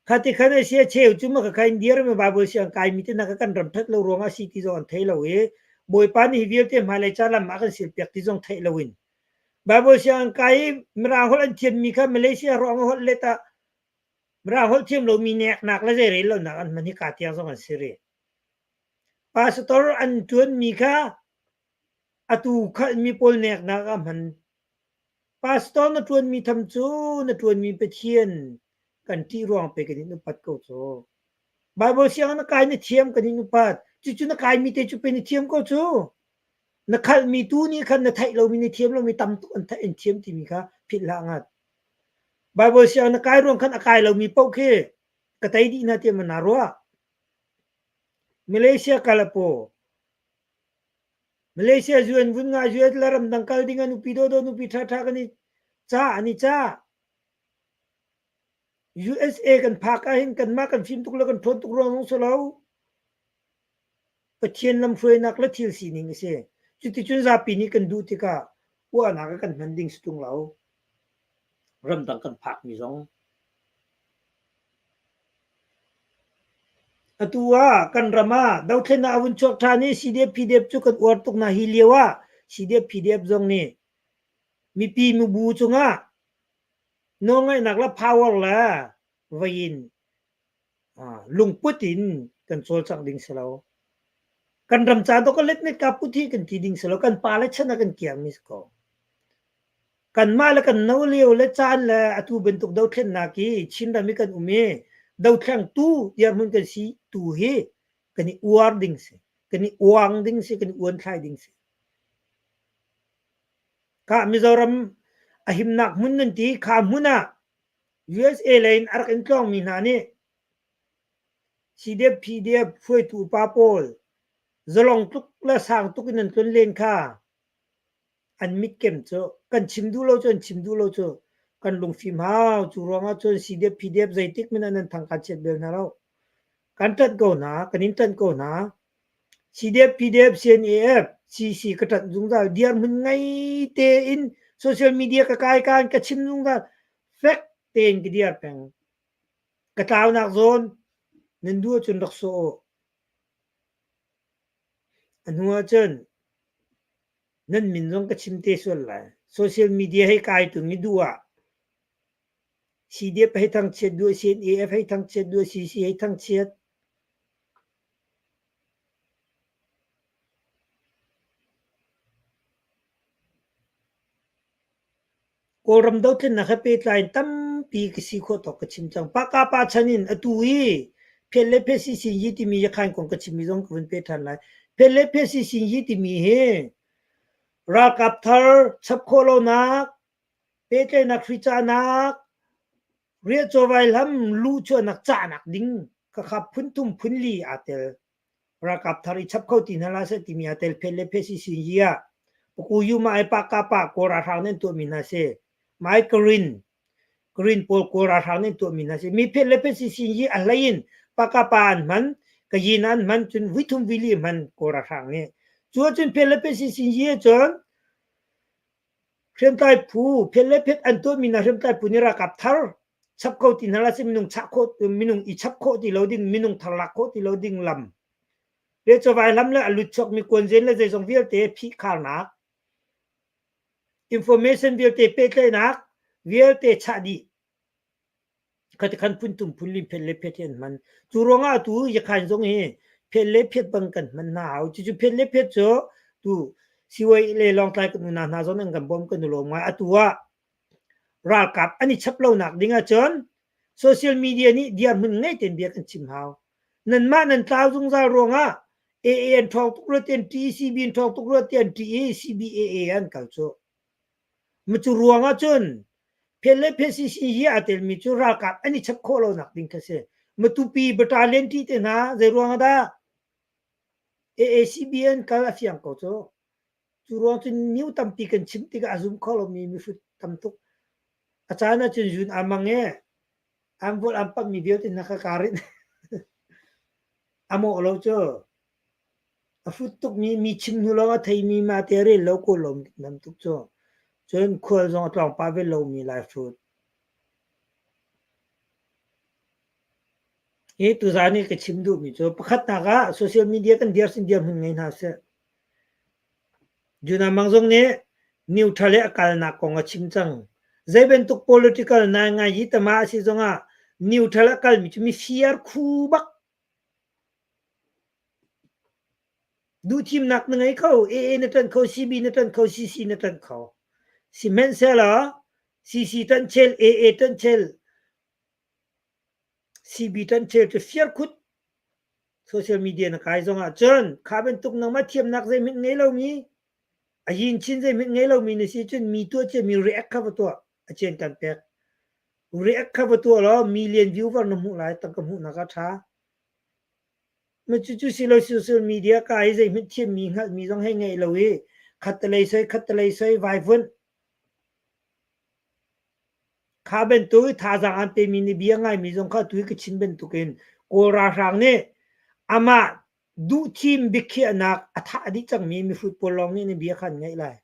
Khati khan a si a cheu cu ma ka India ram Bible siang kai mi te na ka kan ram that lo ruang ah si ti zong an thei lo i Bawipa nih hi vialte hmailei ca lam ah kan sil piak ti zong theih lo in Bible siang kai i Mirang holh an thiam mi kha Malaysia ruang holh let ah Mirang holh thiam lo mi neknak le zei rel lo nak an hman hi ka tiang zong an si rih. Pastor an ṭuan mi kha Atu khalhmi pawl neknak ah hman. Pastor na ṭuanmi tham cu na ṭuanmi Pathian kan ṭih ruang pe kan in upat ko cu. Bible sianginn na kai na thiam kan in upat. Cucu na kaimi te cu pe na thiam ko cu. Na khalhmi tu nih khan na theih lomi na thiam lomi tam tuk an theih an thiam timi kha philh hlah ngat. Bible sianginn na kai ruang khan a kai lomi paoh khi ka tei dih hna tiah ma naa ruah. Malaysia kal a paw. Malaysia UN vun nga US le ramdang kal ding ah nupi dawdawh nupi ṭhaṭha kan i cah an i cah. USA kan phak ahhin kanmah kan fim tuk le kan ṭhawn tuk ruang zong si lo. Pathian lamhruainak le thil sining a si. Cuticun zapi nih kan duh tikah uahnak ah kan hman ding si ṭung lo. Ramdang kan phakmi zong. Atu ah kan ram ah dothlennak a vun chuak ṭhan i CDF-PDF cu kan uar tuk hna. Hi lio ah CDF-PDF zong nih mipi mibu cungah nawlngaihnak le power le vei in lungput in kan cawlcangh ding si lo. Kan ram ca dawk a letmet ka put hi kan ti ding si lo. Kan pale chan ah kan kiangmi si ko. Kanmah le kan no lio le caan le atu bantuk dothlennak hi Chinram i kan um i dothlengtu dirhmun kan si tu hi kan i uar ding si, kan i uang ding si, kan i uanthlai ding si. Ka Mizoram a himnak hmun nan ti kha hmun ah USA lei in a rak in tlawngmi hna nih CDF, PDF hruaitu upa pawl zalong tluk le sang tuk in an tlun len kha an mitkem cu kan chim duh lo cu an chim duh lo cu kan lungfim hau cu ruangah cun CDF PDF zeitik men an thang kan chiat bel hna lo kan ṭanh ko hna kan in ṭanh ko hna CDF PDF CNAF CC ka ṭanh zungzal dirhmun ngei tein social media ka kai kan ka chim zungzal fek tein ka dir peng ka tlaunak zawn nan duh ahcun rak sawh u a hnu ahcun Nan min zong ka chim te sual lai. Social media hei kai tung i duh ah CDF hei thangchiat duh, CNAF hei thangchiat duh, CC hei thangchiat. Kawlram dothlennak he pehtlai in tampi ka si khawh tawk ka chim cang. Pakapa chan in atu i phet le phet si sin yi timi yakhain kong ka chimmi zong ka vun peh ṭhan lai. Phet le phet si sin yi timi hi ralkap thar chap khawh lonak, pehtlaihnak hricahnak, riahcawvai hlam luhchuahnak cahnak ding khakha phun thum phun li aa tel. Ralkap thar i chap kho ti hna hlah seh timi aa tel phet le phet si sin yi ah Paku yu ma ai pa ka pa Kawl ralhrang nih an tuahmi hna si. Mai Karin Karin pawl Kawl ralhrang nih an tuahmi hna si. Mi phet le phet si sin yi a hlei in pa ka pa an hman, kayin an hman cun vui thum vui li hman Kawl ralhrang nih. Cu ahcun phet le phet si sin yi ahcun. Hriamtlai phu phiat le phiat an tuahmi hna hriamtlai phu nih ralkap thar chap kho ti hna hlah seh minung chah khawh minung i chap khawh ti lo ding minung thar lak khawh ti lo ding lam le chawvai lam le a lut chuakmi kuanzen le zeizong vialte phihkharnak information vialte pehtlaihnak vialte chah dih Khati khan phuntum phunlim phet le phet hi an hman. Cu ruangah atu Yakhain zong hi phet le phet bang kan hman hna hau. Cucu phet le phet cu tu siwai le Lawngtlai kan unau hna zong an kan bawm kan i lawm ngai. Atu ah ralkap an i chap lonak ding ahcun social media nih dirhmun ngei tein bia kan chim hau. Nanmah nan tlau zungzal ruangah AA an ṭhawng tuk rua tian TCB an ṭhawng tuk rua tian TE CBAA an kal cu. Cu ruang ahcun phet le phet CC hi aa telmi cu ralkap an i chap khawh lonak ding kha si. Matupi battalion ṭi te hna zei ruang ah dah AACB an kal a fiang ko cu. Cu ruang cun new tampi kan chim tikah a zum kho lomi mihrut tam tuk. A caan ahcun zun aa mang i an vol an pammi vialte hna kha kaa rinh. A mawh lo cu. A hrut tukmi mi chim hnu lawng a theimi mah te rel lo kawl lawm nam tuk cu. Cun khual zong a tlawng pah ve lomi lai hrut. Hi tuzaan i ka chim duhmi cu pakhatnak ah social media kan dir sin dirhmun ngei hna seh. Juna Mang zong nih neutral i a kalnak kong a chim cang. Zei bantuk political nai ngai hi tama a si zongah neutral a kalmi cu mifir khu bak Duhthimnak na ngei kho, AA na ṭanh kho, CB na ṭanh kho, CC na ṭanh kho. Sihmanhsehlaw CC ṭanh chel, AA ṭanh chel, CB ṭanh chel cu firkhut social media na kai zong ah cun kha bantuk nangmah thiamnak zeihmanh ngei lomi a yin chin zeihmanh ngei lomi na si cun mi tuah cia mi react kha va tuah a cian kan pek react kha va tuah law million viewer na hmuh lai tangka hmuhnak a ṭha Cucu si lo social media ka i zeihmanh thiammi hngalhmi zong hei ngeih lo i khattelei soi khattelei soi vaivuanh kha bantuk i thazaang an pemi nih bia ngaimi zong kha atu i ka chim bantukin Kawl ralhrang nih amah duhthim biakhiahnak a thah dih cangmi mihrut pawl lawng nih na bia kha an ngaih lai.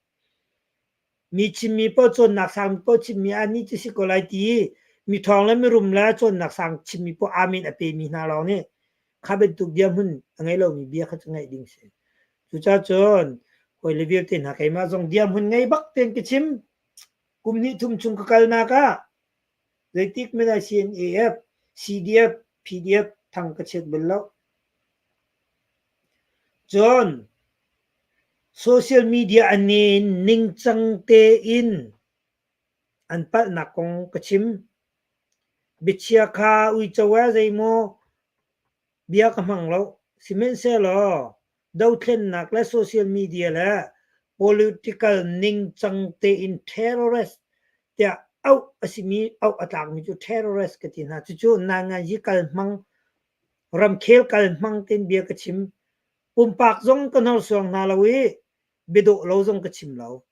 Mi chimmi paoh cawnnak sangmi paoh chimmi ah nih cu si ko lai ti i mi ṭhawng le mirum le cawnnak sang chimmi paoh amen a pemi hna lawng nih kha bantuk dirhmun a ngei lomi bia kha cu ngaih ding si. Cucaah cun hawile vialte hna keimah zong dirhmun ngei bak tein ka chim. Kum hnih thum chung ka kalnak ah zeitik hmanh ah CNAF, CDF, PDF thang ka chiat bal lo. Cun Social media a nen ningcang tein an palhnak kong ka chim. Biachia kha uico ah zeimaw bia ka hmang lo. Sihmanhsehlaw dothlennak le social media le political ningcang tein terrorist tiah auh a simi auh a tlakmi cu terrorist ka ti hna. Cucu nainganzi kal hmang, ramkhel kal hmang tein bia ka chim. Pumpak zong ka hnorsuang hna lo i biadawh lo zong ka chim lo.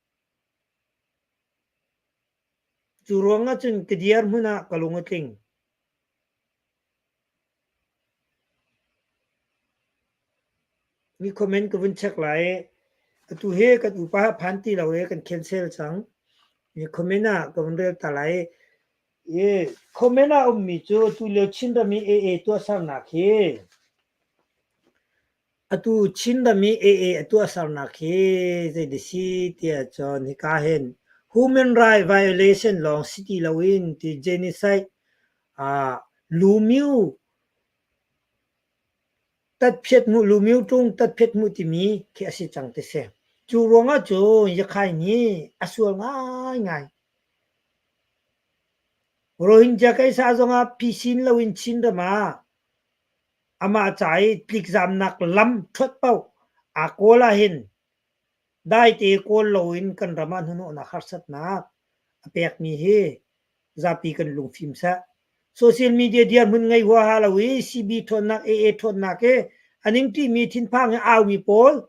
Cu ruangah cun ka dirhmun ah ka lung a tling. Mi comment ka vun check lai i atu hi kan upa phan ti lo i kan cancel cang. Mi comment ah ka vun rel ta lai i comment ah ummi cu tulio Chinram i AA tuahsernak hi Atu Chinram i AA a tuahsernak hi zeidah si tiah cun hika hin human right violation lawng si ti loin ti genocide ah lumyu tatphiat hmuh lumyu ṭung tatphiat hmuh timi khi a si cang ti si. Cu ruangah cun Yakhai nih a sual ngaingai. Rohingya kaisa zongah phisin loin Chinram ah Amah ca i tlikzamnak lam ṭhuat paoh aa kawl ahhin daite kawl loin kan ram ah hnahnawhnak harsatnak a pekmi hi zapi kan lungfim seh. Social media dirhmun ngei huaha lo i CB ṭhawnnak, AA ṭhawnnak i a ningṭimi thinphang i aumi pawl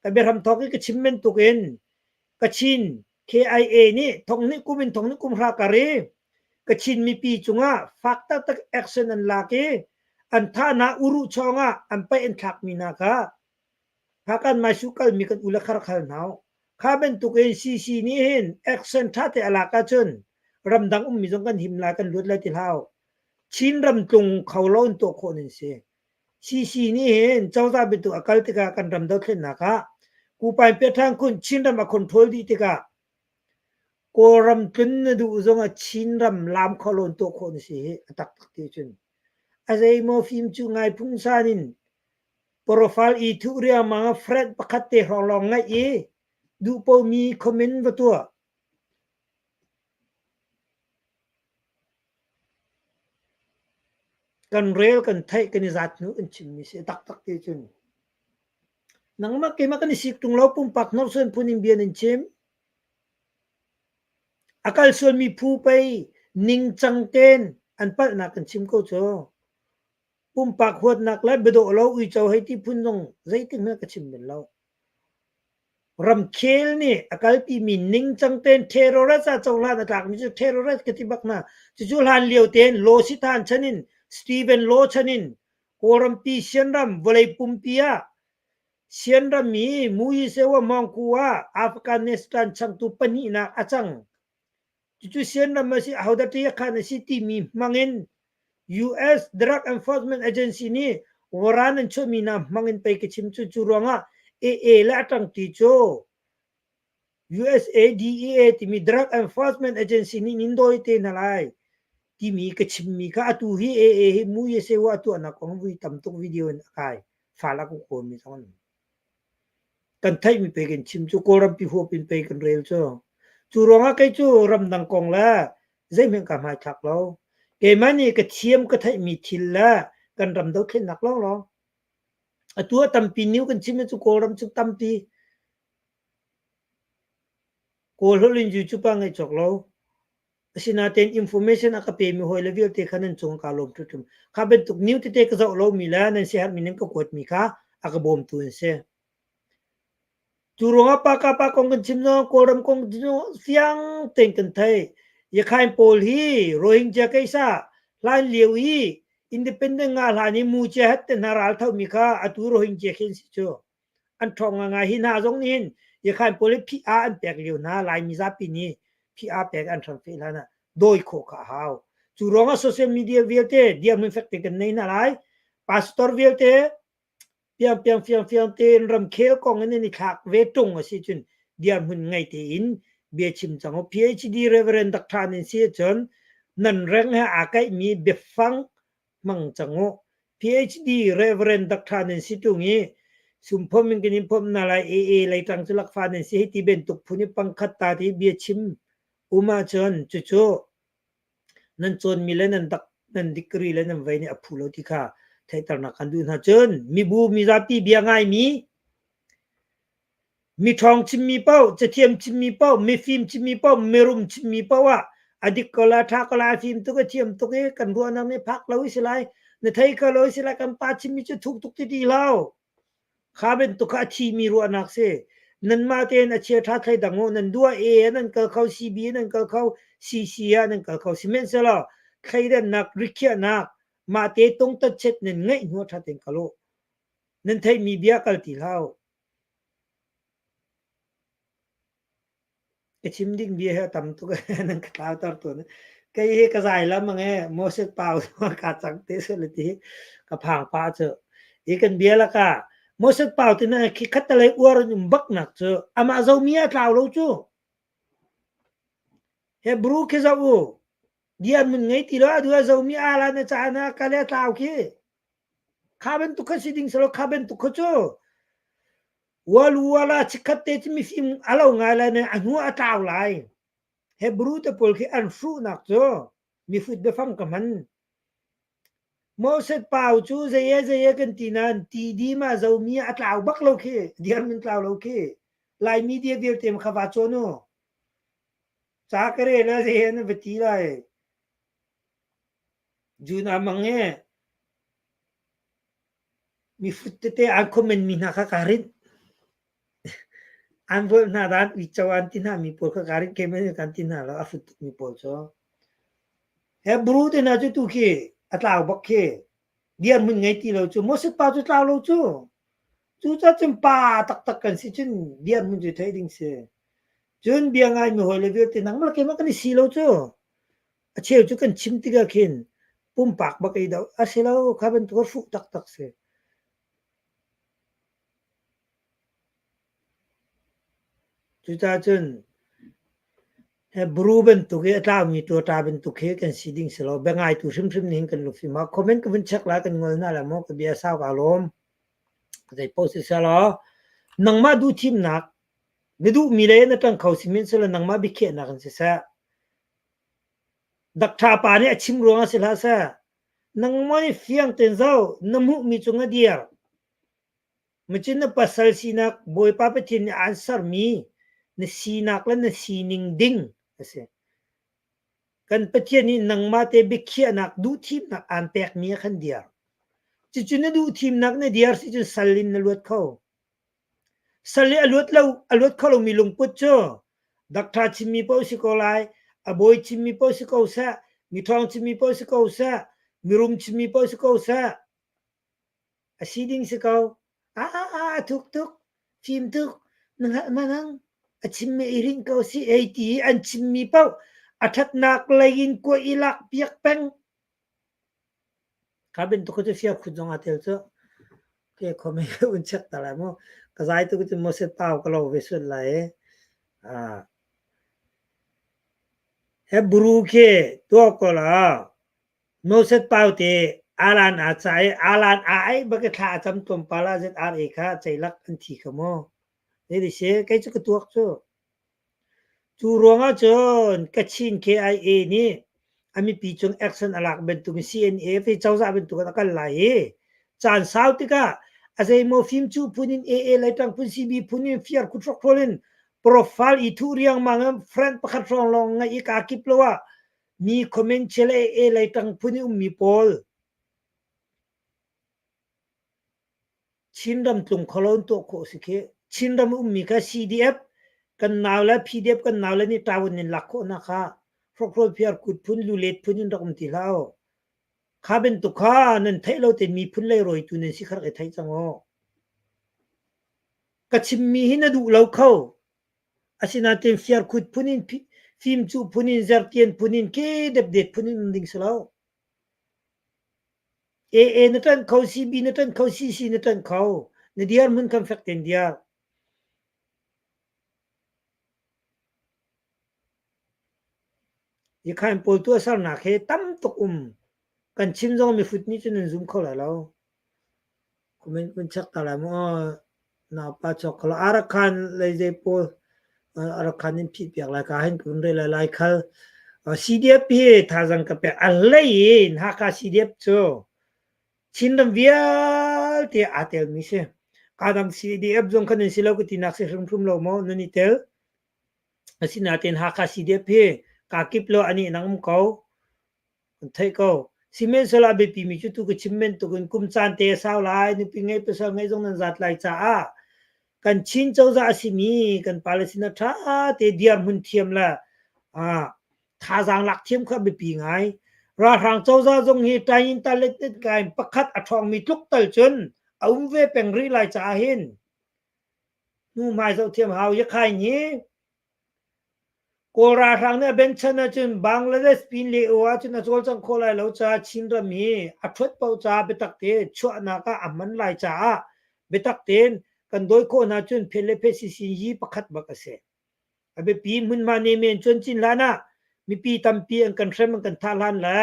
ka biahram thawk i ka chim bantukin Kachin KIA nih thonghnih kum in thonghnih kum hra kar i Kachin mipi cungah fak taktak action an lak i an thahnak uruh chawng ah an paih an thlakmi hna kha Phakan Maisu kalmi kan u le khar khal hna u. Kha bantukin CC nih hin action ṭha te a lak ahcun ramdang ummi zong kan him lai, kan luat lai ti hlah. Chin ram tlung kho lo in tuah khawh nan si. CC nih hin cozah biatu a kal tikah kan ram dothlennak ah Kupain Piaṭhan khun Chinram a control dih tikah Kawlram tlun na duh zongah Chinram laam kho lo in tuah khawh na si hi a taktak ti cun. A zeimaw fim cu ngai phungsan in profile i thuh riangmang ah friend pakhat te hrawng lawng ngaih i duh pomi comment va tuah. Kan rel kan theih kan i zat hnu kan chimmi si taktak ti cun. Nangmah keimah kan i sik ṭung lo pumpak hnorsuan phun in bia nan chim. A kal sualmi phu pei ningcang tein an palhnak kan chim ko cu. Pumpak huatnak le biadawh lo uico hei ti phun zong zeitik hmanh ka chim bal lo. Ramkhel nih a kalpimi ningcang tein terrorist ah cohlan a tlakmi cu terrorist ka ti bak hna. Cucu hlan lio tein Law Sithan chan in Stephen Law chan in Kawlrampi Sianram vawlei pumpi ah Sianram i Muyisewa Mawngku ah Afghanistan changtu pahnihnak a cang. Cucu Sianram a si, ahodah ṭiakhan a si timi hmang in US Drug Enforcement Agency nih waran an chuahmi hna hmang in pei ka chim cu. Cu ruangah AA le a ṭangṭi cu USADEA timi Drug Enforcement Agency nih nin dawi te hna lai timi ka chimmi kha atu hi AA hi Muyesewa a tuahnak kong vui tam tuk video in a kai. Fal a ka kawlmi zong an um. Kan theihmi pei kan chim cu Kawlrampi huap in pei kan rel cu. Cu ruangah kei cu ramdang kong le zeihmanh ka hmaithlak lo. Keimah nih ka thiam ka theihmi thil le kan ram dothlennak lawnglawng. Atu ah tampi new kan chim cu Kawlram cu tampi Kawl holh in YouTube ah ngaih cawk lo. Asinain information a ka pemi hawi le vialte kha nan cung kaa lawm hrimhrim. Kha bantuk new tete ka zoh lomi le nan siaherhmi nan ka kuatmi kha a ka bawmtu an si. Cu ruangah pa ka pa kong kan chim no, Kawlram kong fiang tein kan thei. Yakhain pawl hi Rohingya keisa hlan lio i independent nga hlan i mu chia het te hna ral thomi kha atu Rohingya khi an si cu. An ṭhawng ngaingai. Hi hna zong nih hin Yakhain pawl hi phiah an pek lio hna Laimi zapi nih phiah pek an hram fe hlan ah dawi khawh kha a hau. Cu ruangah social media vialte dirhmun fek te kan nei hna lai. Pastor vialte piang piang fiang fiang tein ramkhel kong in an i thlak ve ṭung a si cun dirhmun ngei tein bia chim cang u. PhD Reverend Dr. nan si ahcun nan reng he aa kaihmi biafang hmang cang u. PhD Reverend Dr. nan si ṭung i sumphom in kan in phomh hna lai AA leitang cu lakfa nan si hei ti bantuk phun i pangkhat ta ti bia chim um ahcun cucu nan cawnmi le nan dak nan degree le nan vei nih a phu lo ti kha theihternak kan duh hna cun mibu mizapi bia ngaimi Mi ṭhawng chimmi paoh, cathiam chimmi paoh, mifim chimmi paoh, mirum chimmi paoh ah a dik ko lai, a ṭha ko lai, a fim tuk, a thiam tuk i kan ruahnak nih phak lo i si lai, na thei kho lo i si lai, kan pa chimmi cu thuk tuk ti ti lo. Kha bantuk kha a thimi ruahnak si. Nanmah tein a chia ṭha thleidang u, nan duah A ah nan kal kho, CB ah nan kal kho, CC ah nan kal kho. Sihmanhsehlaw thleidannak, rikhiahnak, mah te tungtat chet nan ngeih hnu ah ṭha tein kal u. Nan theihmi bia kal ti hlah u. Ka chim ding bia hi a tam tuk nan ka tlauter tawn. Kei hi ka zai lam ang e Moses pau ka cang te sel ti ka phang pa cu. Hi kan bia laka Moses pau ti na khi khat talei uar in um bak nak cu amah zomi a tlau lo cu. Hebrew khi zo u. Dian mun ngei ti lo adu a zomi ala na ca na kale tlau khi. Kha bantuk kha si ding selaw kha bantuk kha cu Ualu uala chikkhat te cu mifim a lo ngai lai nain a hnu ah a tlau lai. Hebrew te pawl khi an hruhnak cu mihrut biafang ka hman. Moses pau cu zei e zei e kan ti nain ti dim ah zomi ah a tlau bak lo khi, dirhmun tlau lo khi. Lai media vialte kha va cawn u. Ca ka rel ah zei e nan va ti lai. June ah mang e Mifut tete an comment mi hna kha kaa rinh. An volh hna dan uico an ti hna mi pawl kha kaa rinh. Keimah nih kan ti hna lo a fut tuk mi pawl cu. Hebrew te hna cu tu khi a tlau bak khi. Dirhmun ngei ti lo cu. Moses pa cu tlau lo cu. Cucaah cun pa taktak kan si cun dirhmun cu theih ding si. Cun bia ngaimi hawile vialte nangmah le keimah kan i si lo cu. A cheu cu kan chim tikah khin pumpak bak i doh a si lo kha bantuk a hruh taktak si. Cucaah cun Hebrew bantuk i a tlaumi tuaṭa bantuk hi kan si ding si lo. Biangaitu hrimhrim nih hin kan lungfim a comment ka vun check lai kan ngol hna lai maw ka bia sau kaa lawm. Zei paoh siseh law nangmah duhthimnak na duhmi le na ṭang kho sihmanhsehlaw nangmah biakhiahnak in siseh Dakṭha pa nih a chim ruangah si hlah seh nangmah nih fiang tein zoh na hmuhmi cung a dir Macun na pasal sinak Bawipa Pathian nih aan sermi na sinak le na sining ding a si. Kan Pathian nih nangmah te biakhiahnak duhthimnak aan pekmi ah khan diar. Cucu na duhthimnak na diar si cun sal in na luat kho. Sal i a luat lo a luat kho lomi lungput cu doctor chimmi paoh si ko lai, a bawi chimmi paoh si ko seh, miṭhawng chimmi paoh si ko seh, mirum chimmi paoh si ko seh, A si ding si ko. A a a a thuk tuk, fim tuk, na hngalh ma nang? A chimmi i rinh ko si ei ti i an chimmi paoh a ṭhatnak lei in kuah i lak piak peng. Kha bantuk cu fia khut zong aa tel cu. Ke khom i un check ta lai mu. Ka zai tuk cu Moses pau ka lo ve sual lai i. Ah. Hebrew khi tuah ko la. Moses paute alan aa cah i alan aa aih bak i thla a cam tlawmpal ah ZRA kha ceilak an thi kha mu. Zei si kei cu ka tuak cu. Cu ruangah cun Kachin KIA nih a mipi cung action a lak bantuk in CNA hi cozah bantuk in a kal lai i caan sau tikah a zeimaw fimcu phun in AA Laitlang phun CB phun in fiar khut hrokhrawl in profile i thuh riangmang in friend pakhat hrawng lawng ngeih i kaa kip lo ah Mi comment chia le AA lei ṭang phun i ummi pawl Chinram tlung kholo in tuah khawh si khi. Chinram ummi kha CDF kan nau le PDF kan nau le nih ṭawun in lak khawh hna kha hrokhrawl phiar kut phun lulet phun in rak um ti hlah u. Kha bantuk kha nan theih lo tein miphun lei rawitu nan si kha rak i theih cang u. Ka chimmi hi na duh lo kho. Asinain fiarkhut phun in, fimcuh phun in, zertian phun in, ke depdet phun in um ding si lo. AA na ṭanh kho, CB na ṭanh kho, CC na ṭanh kho. Na dirhmun khan fek tein diar. Yikhain pawl tuahsernak he tam tuk um. Kan chim zong mihrut nih cun nan zum kho lai lo. Comment kun check ta lai mu. Naupa chok kholo Arakhan lei zei pawl Arakhan in phih piak lai ka hin kun re lai lai khal CDF hi thazang ka pek a hlei in Hakha CDF cu Chinram vialte aa tel mi si. Ka dang CDF zong khan nan si lo ka ti nak si hrimhrim lo maw nan i tel. Asinain Hakha CDF hi ka kip lo ani nang um ko. Kan theih ko. Sihmanhsehlaw a biapimi cu tu ka chim bantukin kum caan te a sau lai, nupi ngei pasal ngei zong nan zat lai caah kan Chin cozah a simi kan pale sinah ṭha te dirhmun thiam le ah thazaang lak thiam kha a biapi ngai. Ralhrang cozah zong hi ṭain talet kai pakhat a ṭhawngmi tluk tal cun a um ve peng rih lai caah hin hnu hmai zoh thiam hau. Yakhain hi Kawl ralhrang nih a benchan ahcun Bangladesh pin le o ahcun a cawlcangh khawh lai lo caah Chinram hi a ṭhuat paoh caah biatak tein chuahnak ah a hman lai caah biatak tein kan dawi khawh hna cun phet le phet sisin yi pakhat bak a si. A biapi hmunhma nemen cuan cin hlan ah mipi tampi an kan hrem an kan thah hlan le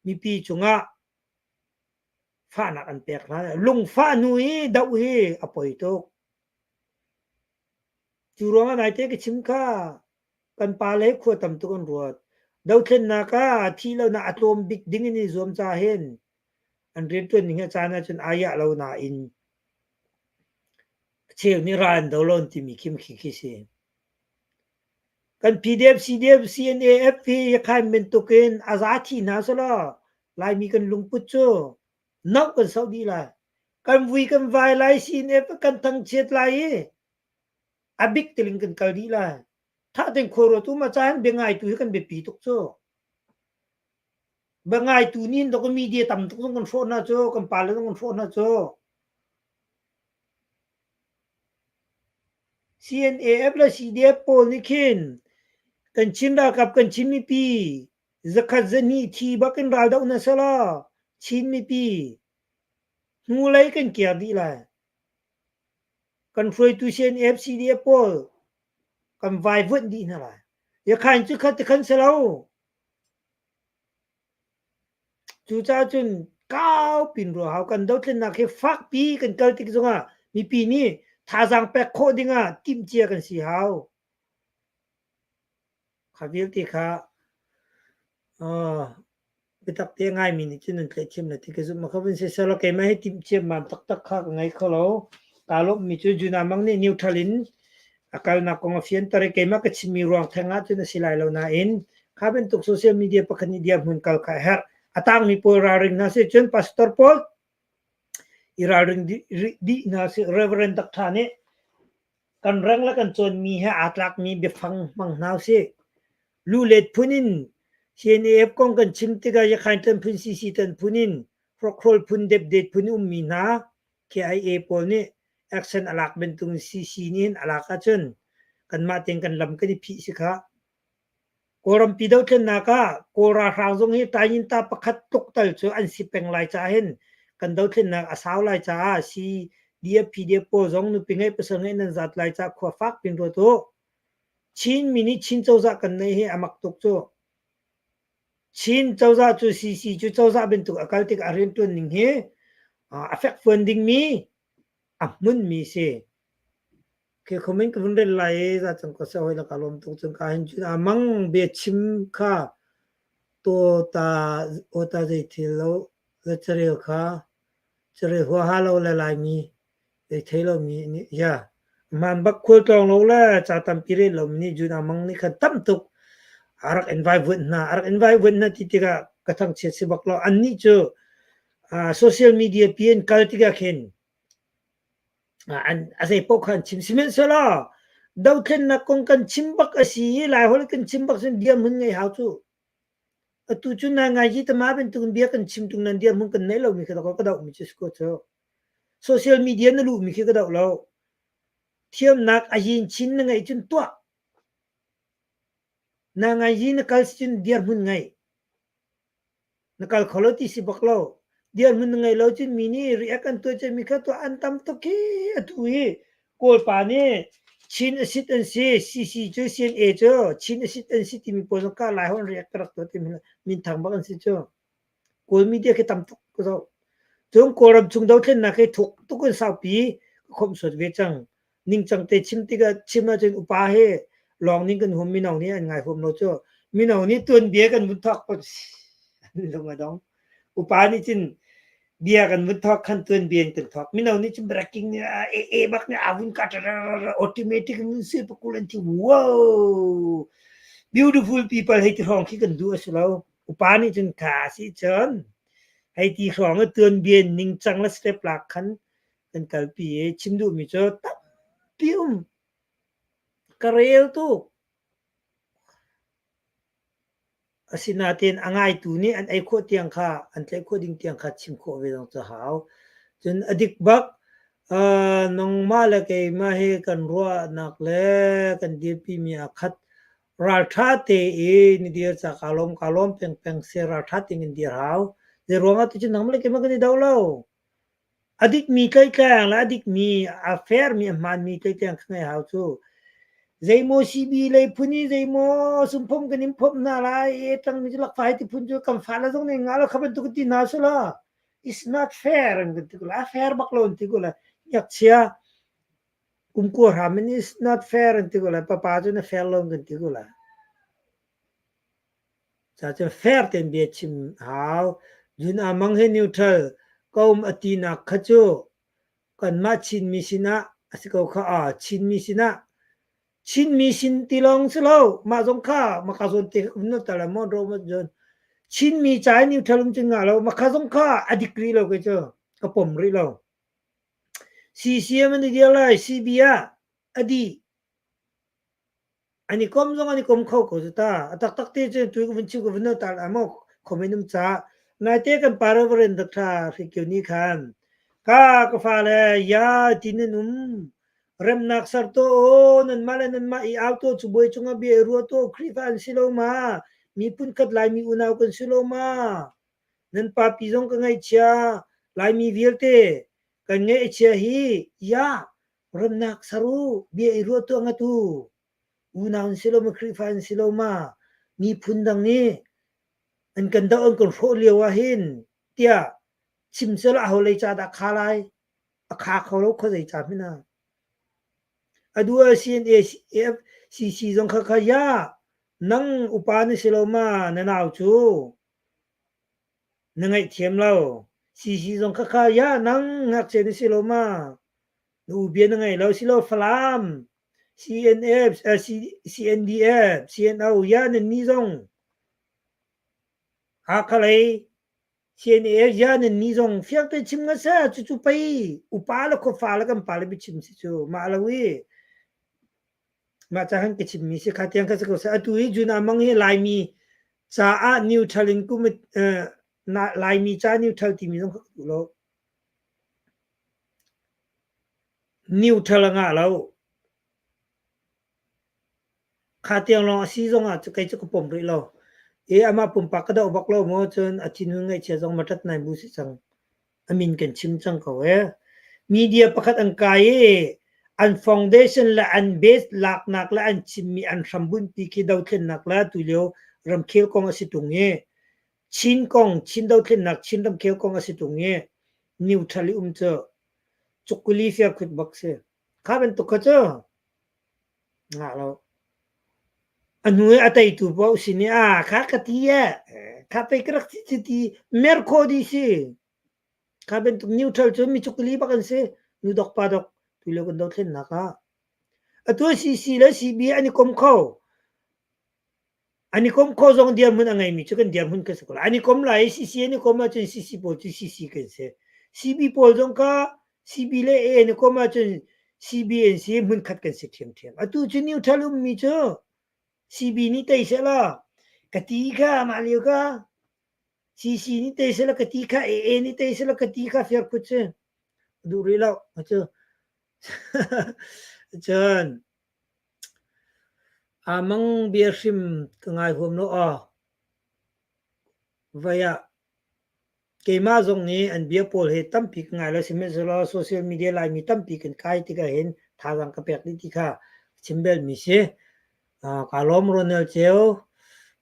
mipi cungah fahnak an pek hlan lungfah hnu i doh hi a poi tuk. Cu ruangah naite ka chim kha kan pale khua tam tuk an ruat. Dothlennak ah thih lonak a tlawm bik ding in i zuam ca hin an rianṭuan ning hi a caan ahcun aa iah lo nain a cheu nih ral an do lo an timi khi khi khi si. Kan PDF, CDF, CNA, FP Yakhain bantukin a za thi hna selaw Laimi kan lungput cu noh kan soh dih lai. Kan vui kan vai lai, CNF kan thangchiat lai i a bik tiling kan kal dih lai. Tha tein khua ruat u ma caan bia ngaitu hi kan biapi tuk cu. Bia ngaitu nih dok media tam tuk zong kan hrawh hna cu, kan pale zong kan hrawh hna cu. CNAF le CDF pawl nih khin kan Chin ralkap kan Chin mipi zakhat zahnih thi bak in raldoh hna selaw Chin mipi hnulei kan kiar dih lai. Kan hruaitu CNF CDF pawl kan vaivuanh dih hna lai. Yakhain cu khat tikhan si lo. Cucaah cun kau pin rua hau kan dothlennak hi fakpi kan kal tik zongah mipi nih thazaang pek khawh dingah timhcia kan si hau. Kha vialte kha uh, biatak te ngaimi nih cun nan tlaih thiam la ti ka zumh. Kha vun siseh law keimah hi timh ciammam taktak kha ka ngei kho lo. Kaa lawmhmi cu Juna Mang nih neutral in a kalnak kong a fianter i keimah ka chimmi ruang theng ah cun a si lai lo nain kha bantuk social media pakhat nih dirhmun kal kha a herh. A tangmi pawl ralring hna sih cun pastor pawl i ralring dih hna sih Reverend Dr. nih kan reng le kan cawnmi he aa tlakmi biafang hmang hna usih. Lulet phun in CNAF kong kan chim tikah Yakhain Tan phun CC Tan phun in hrokhrawl phun depdet phun ummi hna KIA pawl nih action a lak bantuk in CC nih hin a lak ahcun kanmah tein kan lam kan i phih si khah. Kawlrampi dothlennak ah Kawl ralhrang zong hi Tainginta pakhat tluk tal cu an si peng lai caah hin kan dothlennak a sau lai caah CDF PDF pawl zong nupi ngeih pasal ngeih nan zat lai caah khua fak pin ruat u. Chinmi nih Chin cozah kan neih hi a mak tuk cu. Chin cozah cu CC cu cozah bantuk a kal tikah a rianṭuan ning hi a fekfuan dingmi a hmunmi si. Khi comment ka vun rel lai i za cang ko seh hawi laka lawm tuk cun ka hin cun a mang bia chim kha to ta aw ta zei thil lo le carel kha carel huaha lo le laimi zei thei lo mi nih ya man bak khual tlawng lo le ca tampi rel lo mi nih jun a mang nih khan tam tuk a rak in vai vuan hna a rak in vai vuan hna ti tikah ka thangchiat si bak lo annih cu social media pi in kal tikah khin An a zei paoh kha an chim. Sihmanhsehlaw dothlennak kong kan chim bak a si i Laiholh kan chim bak cun dirhmun ngeih hau cu. Atu cu naingai tama bantukin bia kan chim tung nan dirhmun kan neih lomi kha ka dohmi cu si ko cu. Social media na luhmi khi ka doh lo. Thiamnak a yin chin na ngeih cun tuah. Naingai na kal si cun dirhmun ngei. Na kal kho lo ti si bak lo. Dirhmun na ngei lo cun mi nih react an tuah cun mi kha tuah an tam tuk hi atu hi Kawlpa nih Chin a sit an si, CC cu CNA cu Chin a sit an si timi pawl zong ka Lai holh react ka rak tuah timi minthang bak an si cu. Kawl media khi tam tuk ka zoh. Cun Kawlram chung dothlennak hi thuk tuk in saupi ka khawmhsuat ve cang. Ningcang te chim tikah chim ahcun upa he lawng ning kan huam mino nih an ngai huam lo cu. Mino nih tuanbia kan vun thawk pun lung a dong. Upa nih cun bia kan vun thawk khan tuanbia in kan thawk. Mino nih cun breaking nih e e bak nih a vun kat automatic in se pakul an ti wow beautiful people hei ti hrawng khi kan duh a si lo. Upa nih cun kha si cun hei ti hrawng i tuanbia ningcang le step lak khan kan kalpi i chim duhmi cu tampi um. Ka rel tuk. Asinain a ngaitu nih an ei khawh tiang kha an tlaih khawh ding tiang kha chim khawh ve zong cu hau. Cun a dik bak uh, nangmah le keimah hi kan ruahnak le kan dirpimi aa khat. Ralṭha tein ni dir ca kaa lawm kaa lawm pengpeng seh ralṭha tein kan dir hau. Zei ruangah ti cun nangmah le keimah kan i do lo. A dikmi tleitleng le a dikmi, a fairmi, a hmaanmi tleitleng kha ngeih hau cu. Zeimaw CB lei phun i zeimaw sumphom kan in phomh hna lai i ṭangmi cu lakfa hei ti phun cu kan fale zong nih ngah lo kha bantuk in ti hna selaw it's not fair an kan ti ko lai. A fair bak lo an ti ko lai. Ngakchia kum kua hram in it's not fair an ti ko lai. Papa cu na fair lo an kan ti ko lai. Cacun fair tein bia chim hau. Zun aa mang hi neutral ka um a tinak kha cu kanmah Chinmi sinah a si ko kha. Aa Chinmi sinah Chinmi sin ti lawng si lo mah zong kha maka zawn te um na tal maw ro ma zawn Chinmi ca i neutral um cun ngah lo maka zong kha a dik rih lo kei cu ka pom rih lo. CCM an i dir lai CB ah a dih An i kom zong an i kom kho ko cu ta. A taktak ti cun tu ka vun chim ka vun ta la maw comment um ca. Naite kan pa Reverend Dr. Hri Kio nih khan ka ka fale ya ti nan um. Remnak ser tuah u, nanmah le nanmah i au tuah, cubuai cungah bia i ruah tuah u, Khrihfa an si lo ma? Miphun khat Laimi unau kan si lo ma? Nan papi zong ka ngaihchia, Laimi vialte kan ngaih a chia hi, ya, remnak ser u, bia i ruah tuah ngat u. Unau an si lo ma, Khrihfa an si lo ma? Miphun dang nih an kan doh an kan hrawh lio ah hin tiah chim selaw aho lei ca dah kha lai? A kha kho lo khuazei ca hmanh ah. A duh ah CNA, CC zong kha kha ya nang upa na si lo ma na nau cu na ngaihthiam lo. CC zong kha kha ya nang ngakchia na si lo ma na u bia na ngei lo silo Falam CNF, CNDF, CNO ya nan ni zong Hakha lei CNA ya nan ni zong fiang te chim nga seh cucu pei upa le khuafa le kan pa le biachim si cu mah lo i mah ca han ka chim mi si kha tiang kha si ko seh atu hi June Amang hi Laimi caah neutral in kum Laimi ca neutral timi zong kha ka duh lo neutral a ngah lo Kha tiang lawng a si zongah cu kei cu ka pom rih lo. I amah pumpak ka doh bak lo maw cun a thinhun ngaihchia zong ma ṭat nai bu si cang. A min kan chim cang ko ee. Media pakhat an kai i an foundation le an base laknak le an chimmi an hrambunhpi khi dothlennak le tulio ramkhel kong a si tung i Chin kong, Chin dothlennak, Chin ramkhel kong a si tung i neutral i um cu cukuli firkhut bak si. Kha bantuk kha cu Ngah lo. A hnu i a teitu paoh sin i aa kha ka ti ee, kha pei ka rak si cu ti mer khawh dih si. Kha bantuk neutral cu michukli bak an si. Nu dok pa dok tulio kan dothlennak ah. Atu CC le CB an i kom kho. An i kom kho zong dirhmun a ngeimi cu kan dirhmun kan si ko lai. An i kom lai i CC an i kom ahcun CC pawl cu CC kan si. CB pawl zong kha CB le A an i kom ahcun CB an si hmunkhat kan si ṭhiamṭhiam. Atu cu neutral ummi cu CB nih tei sehlaw ka ti kha mah lio kha CC nih tei sehlaw ka ti kha AA nih tei sehlaw ka ti kha firkhut si. Duh rih lo. Cu cun Aa mang bia hrim ka ngai huam lo aw. Vai ah keimah zong nih an bia pawl hi tampi ka ngai lo sihmanhsehlaw social media Laimi tampi kan kai tikah hin thazaang ka pek dih ti kha chim belmi si. Kaa lawm Ronald Ceu.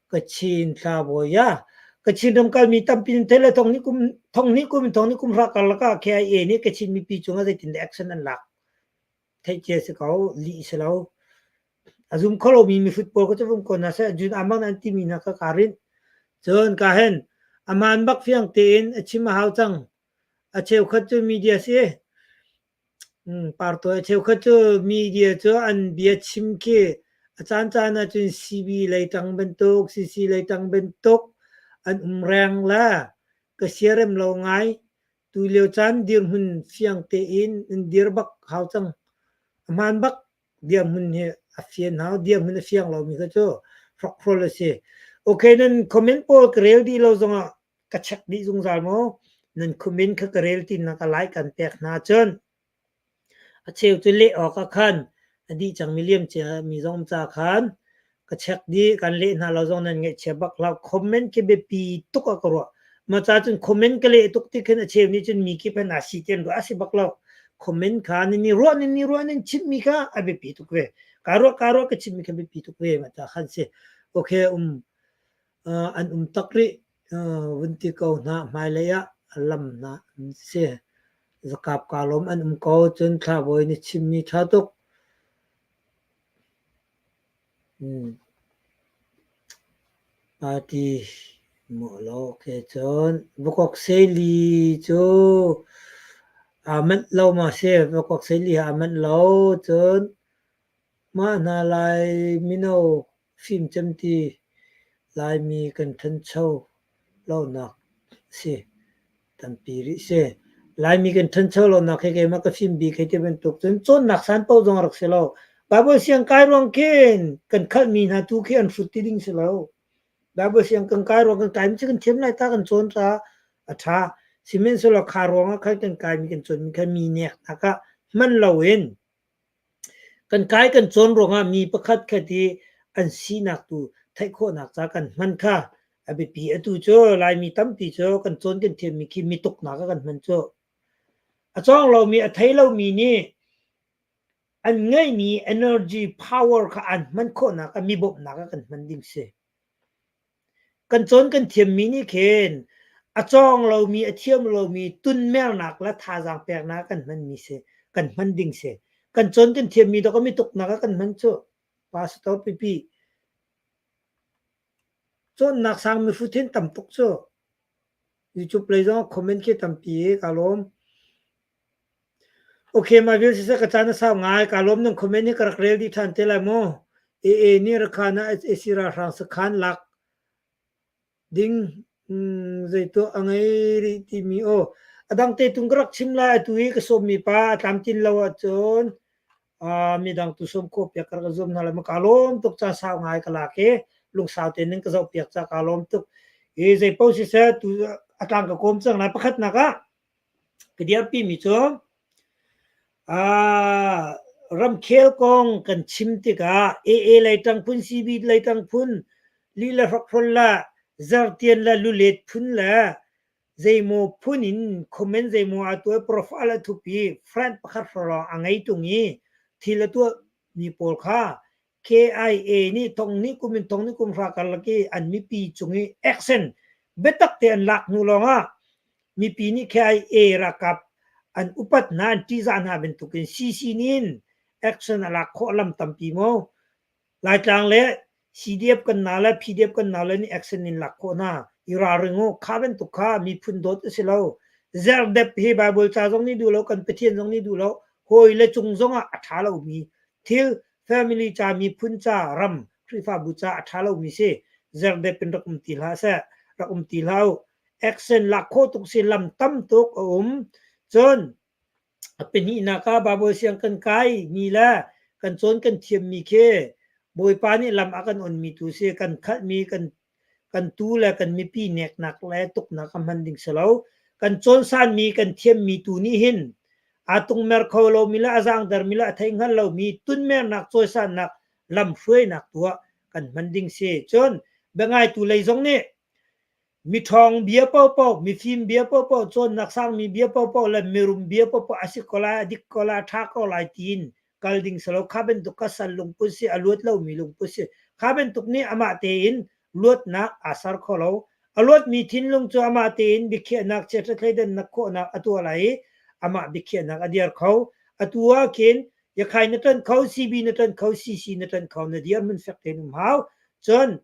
Kachin thlabawi ya. Kachin ram kalmi tampi in thei le thong hnih kum in thong hnih kum hra karlak ah KIA nih Kachin mipi cungah zeitindah action an lak. Theih cia si ko, lih si lo. A zum kho lomi mihrut pawl kha cu vung ko hna seh, June amang an timi hna kha kaa rinh. Cun ka hen, amaan bak fiang tein a chim a hau cang. A cheukhat cu media si. Partawi a cheukhat cu media cu an bia chim khi a caancaan ahcun CB lei ṭang bantuk, CC lei ṭang bantuk an um reng le ka siarem lo ngai. Tulio caan dirhmun fiang tein in dir bak hau cang. A hmaan bak dirhmun hi a fian hau. Dirhmun a fiang lomi kha cu hrokhrol a si. Okay, nan comment pawl ka rel dih lo zongah ka check dih zungzal maw? Nan comment kha ka rel tinak a like kan pek hna cun A cheu cu leh awk ah khan a dih cangmi liamcia mi zong um ca khan ka check dih. Kan leh hna lo zong nan ngaihchia bak hlah. Comment khi biapi tuk ah ka ruah. Mah ca cun comment ka leh tuk ti khin a cheu nih cun mi kip han aa si ti an ruah. A si bak lo. Comment kha nan i ruah nan i ruah nan chimmi kha a biapi tuk ve. Kaa ruah kaa ruah ka chimmi kha biapi tuk ve. Mah ca khan si. Okay um an um tak rih. Vun ti ko hna hmailei ah lam hna an si. Zakap kaa lawm an um ko cun thlabawi na chimmi ṭha tuk. Party maw lo okay cun Vakok Seli cu aa manh lo ma si Vakok Seli aa manh lo cun mah hna Lai mino fimcem ti Laimi kan ṭhancho lonak si tampi rih si. Laimi kan ṭhancho lonak hi keimah ka fim bik hei ti bantuk cun cawnnak san paoh zong a rak si lo. Bible siang kai ruang khin kan khalhmi hna tu khi an hrut ti ding si lo. Bible siang kan kai ruang kan kaimi cu kan thiam lai ta kan cawn ta a ṭha. Sihmanhsehlaw kha ruangah khan kan kaimi kan cawnmi kha mi neknak ah hman loin. Kan kai kan cawn ruangah mi pakhat khat i an sinak tu theih khawhnak ca kan hman kha a biapi. Atu cu Laimi tampi cu kan cawn kan thiammi khi mi tuknak ah kan hman cu. A cawng lomi, a thei lomi nih an ngeihmi energy power kha an hman khawhnak ah mi bawmhnak ah kan hman ding si. Kan cawn kan thiammi nih khin a cawng lomi, a thiam lomi tunmernak le thazaang peknak ah kan hmanmi si, kan hman ding si. Kan cawn kan thiammi dawk mi tuknak ah kan hman cu. Pastor pipi cawnnak sang mihrut hin tam tuk cu. YouTube lei zong comment khi tampi i ka lawm. Ok, mah vial siseh ka caan a sau ngai. Ka lawm nan comment hi ka rak rel dih ṭhan te lai mu. AA nih Rakhan ah sac ralhrang sakhan lak ding zeituah a ngei rih timi aw. A dang te tung ka rak chim lai atu i ka sawmmi pa a tlamtlin lo ahcun midang tu sawm khawh piak ka rak zuam hna lai ma. Ka lawm tuk ca sau ngai ka lak i lungsau tein nan ka zoh piak ca ka lawm tuk. I zei paoh siseh tu a tlang ka kawm cang lai. Pakhatnak ah Ka dirpimi cu ramkhel kong kan chim tikah AA lei ṭang phun, CB lei ṭang phun, lih le hrokhrol le zartian le lulet phun le zeimaw phun in comment zeimaw aa tuah i profile a thup i friend pakhat hrawng a ngei ṭung i thil a tuahmi pawl kha KIA nih thonghnih kum in thonghnih kum hra karlak i an mipi cung i action biatak te an lak hnu lawngah mipi nih KIA ralkap an upat hna an ṭihzah hna bantukin CC nih in action a lak khawh lam tampi maw Laitlang le CDF kan nau le PDF kan nau le nih action in lak khawh hna i ralring u kha bantuk kha miphun dawt a si lo zerdep hi Bible ca zong nih duh lo kan Pathian zong nih duh lo hawi le cung zongah a ṭha lomi thil family ca miphun ca ram Khrihfabu ca a ṭha lomi si zerdep in rak um ti hlah seh rak um ti hlah u action lak khawh tuk si lam tam tuk a um cun a pahnihnak ah Bible siang kan kai mi le kan cawn kan thiammi khi Bawipa nih lam a kan onmi tu si kan khalhmi kan kan tu le kan mipi neknak le tuknak a hman ding si lo. Kan cawnsanmi kan thiammi tu nih hin aa tungmer kho lomi le a zaangdermi le a thei hngal lomi tunmernak cawisannak lamhruainak tu ah kan hman ding si. Cun biangaitu lei zong nih miṭhawng bia paohpaoh, mifim bia paohpaoh, cawnnak sangmi bia paohpaoh le mirum bia paohpaoh a si ko lai, a dik ko lai, a ṭha ko lai tiin kal ding si lo. Kha bantuk kha sal lungput si, a luat lomi lungput si. Kha bantuk nih amah tein luatnak aa ser kho lo. A luatmi thinlung cu amah tein biakhiahnak chiaṭha thleidannak khawhnak a tuah lai i amah biakhiahnak a diar kho. Atu ah khin Yakhai na ṭan kho, CB na ṭan kho, CC na ṭan kho, na dirhmun fek tein um hau. Cun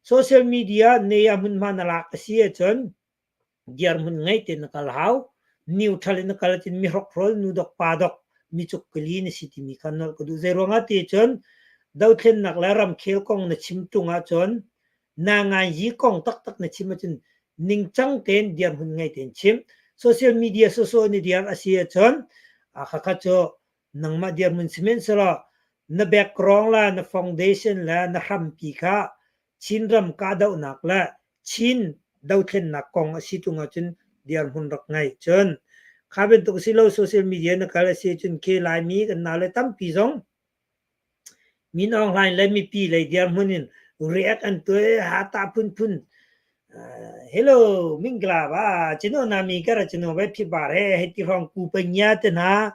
social media ne ah hmunhma na lak a si ahcun dirhmun ngei tein na kal hau. Neutral in na kal ahcun mi hrokhrol, nu dok pa dok, mi cukkali na si timi kha nolh ka duh. Zei ruangah ti cun dothlennak le ramkhel kong na chim ṭung ahcun na ngai kong taktak na chim ahcun ningcang tein dirhmun ngei tein chim. Social media sawsawh ni diar a si ahcun khakha cu nangmah dirhmun sihmanhsehlaw na background le na foundation le na hrampi kha Chinram kahdohnak le Chin dothlennak kong a si tung ahcun dirhmun rak ngei. Cun kha bantuk si lo social media na kal a si cun khi Laimi kan naule tampi zong Min Aung Hlaing le mipi lei dirhmun in react an tuah ha ta phunphun hello mingla ba chino nami kara chino vai phi bar he hei ti hrawng ku pa nya te hna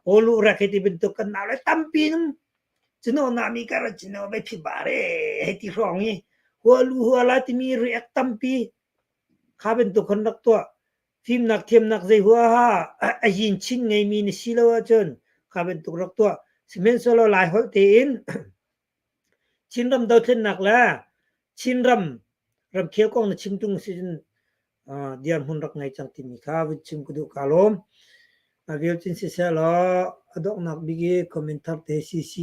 polu rak hei ti bantuk kan naule tampi num chino nami kara chino vai phi bar he hei ti hrawng i hualu huala timi react tampi kha bantuk kan rak tuah Fimnak thiamnak zei huaha a yin chin ngeimi na si lo ahcun kha bantuk rak tuah. Sihmanhsehlaw Laiholh tein Chinram dothlennak le Chinram ramkhel kong na chim tung si cun dirhmun rak ngei cang timi kha vun chim ka duh ka lawm. Vial cin siseh law a donghnak bik i comment thar te CC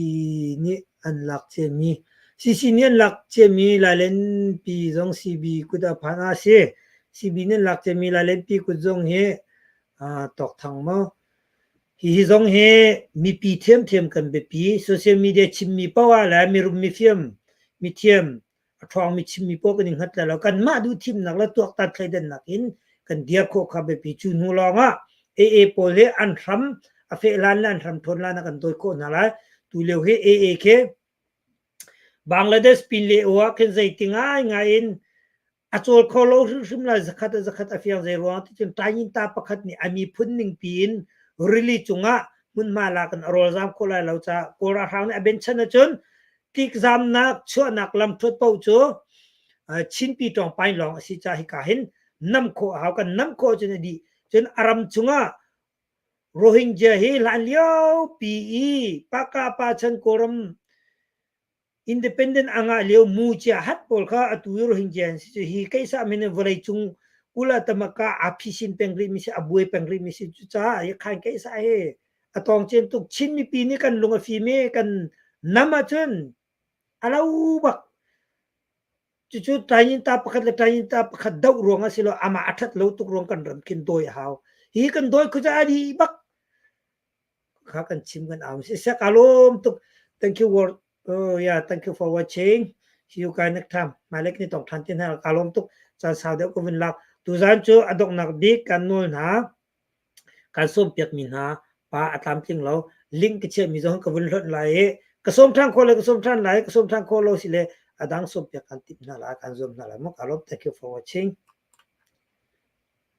nih an lak ciami CC nih an lak ciami Lailenpi zong CB kut ah phan a si. CB nih an lak ciami Lailenpi kut zong hi tawk thang maw? Hihi zong hi mipi thiamthiam kan biapi. Social media chimmi paoh ah le mirum mifim mithiam a ṭhawngmi chimmi paoh kan i hngat lai lo. Kanmah duhthimnak le tuaktan thleidannak in kan dir khawh kha biapi. Cu hnu lawngah AA pawl hi an hram a feh hlan le an hram ṭhawn hlan ah kan dawi khawh hna lai. Tu lio hi AA khi Bangladesh pin le ah khin zeiti ngaingai in a cawl kho lo hrimhrim lai zakhat a zakhat a fiang zei ruang ti cun Tayinta pakhat nih a miphun ning piin rili cungah hmunhma lak in a rawlzam khawh lai lo caah Kawl ralhrang nih a benchan ahcun tlikzamnak chuahnak lam ṭhuat paoh cu Chinpi ṭawngpain lawng a si caah hika hin nam khawh a hau kan nam khawh ahcun a dih cun a ram chungah Rohingya hi hlan liopi i Pakapa chan Kawlram Independent a ngah lio mu cia hat pawl kha atu i Rohingya an si cu hi keisah min in vawleicung kula tamaka aa phisin peng rihmi si a buai peng rihmi si cucaah hi khan keisah hi a tawng cen tuk Chin mipi nih kan lung a fim i kan nam ahcun a lo bak Cucu Tainta pakhat le Tainta pakhat doh ruang ah si lo amah a ṭhat lo tuk ruang kan ram khin dawi a hau. Hi kan dawi khu cu a dih bak. Kha kan chim kan au. Siseh ka lawm tuk. Thank you world. Oh yeah, thank you for watching. See you guys next time. Hmailei kan i tong ṭhan te hna. Ka lawm tuk. Caan sau deuh ka vun lak. Tuzaan cu a donghnak bik kan nawl hna. Kan sawmpiakmi hna pa a tlamtling lo. Link ka chiahmi zong ka vun hlonh lai i ka sawm ṭhan khawh le ka sawm ṭhan lai, ka sawm ṭhan khawh lo si le a dang sawmpiak kan timh hna lai, kan zuam hna lai mu. Ka lawm. Thank you for watching.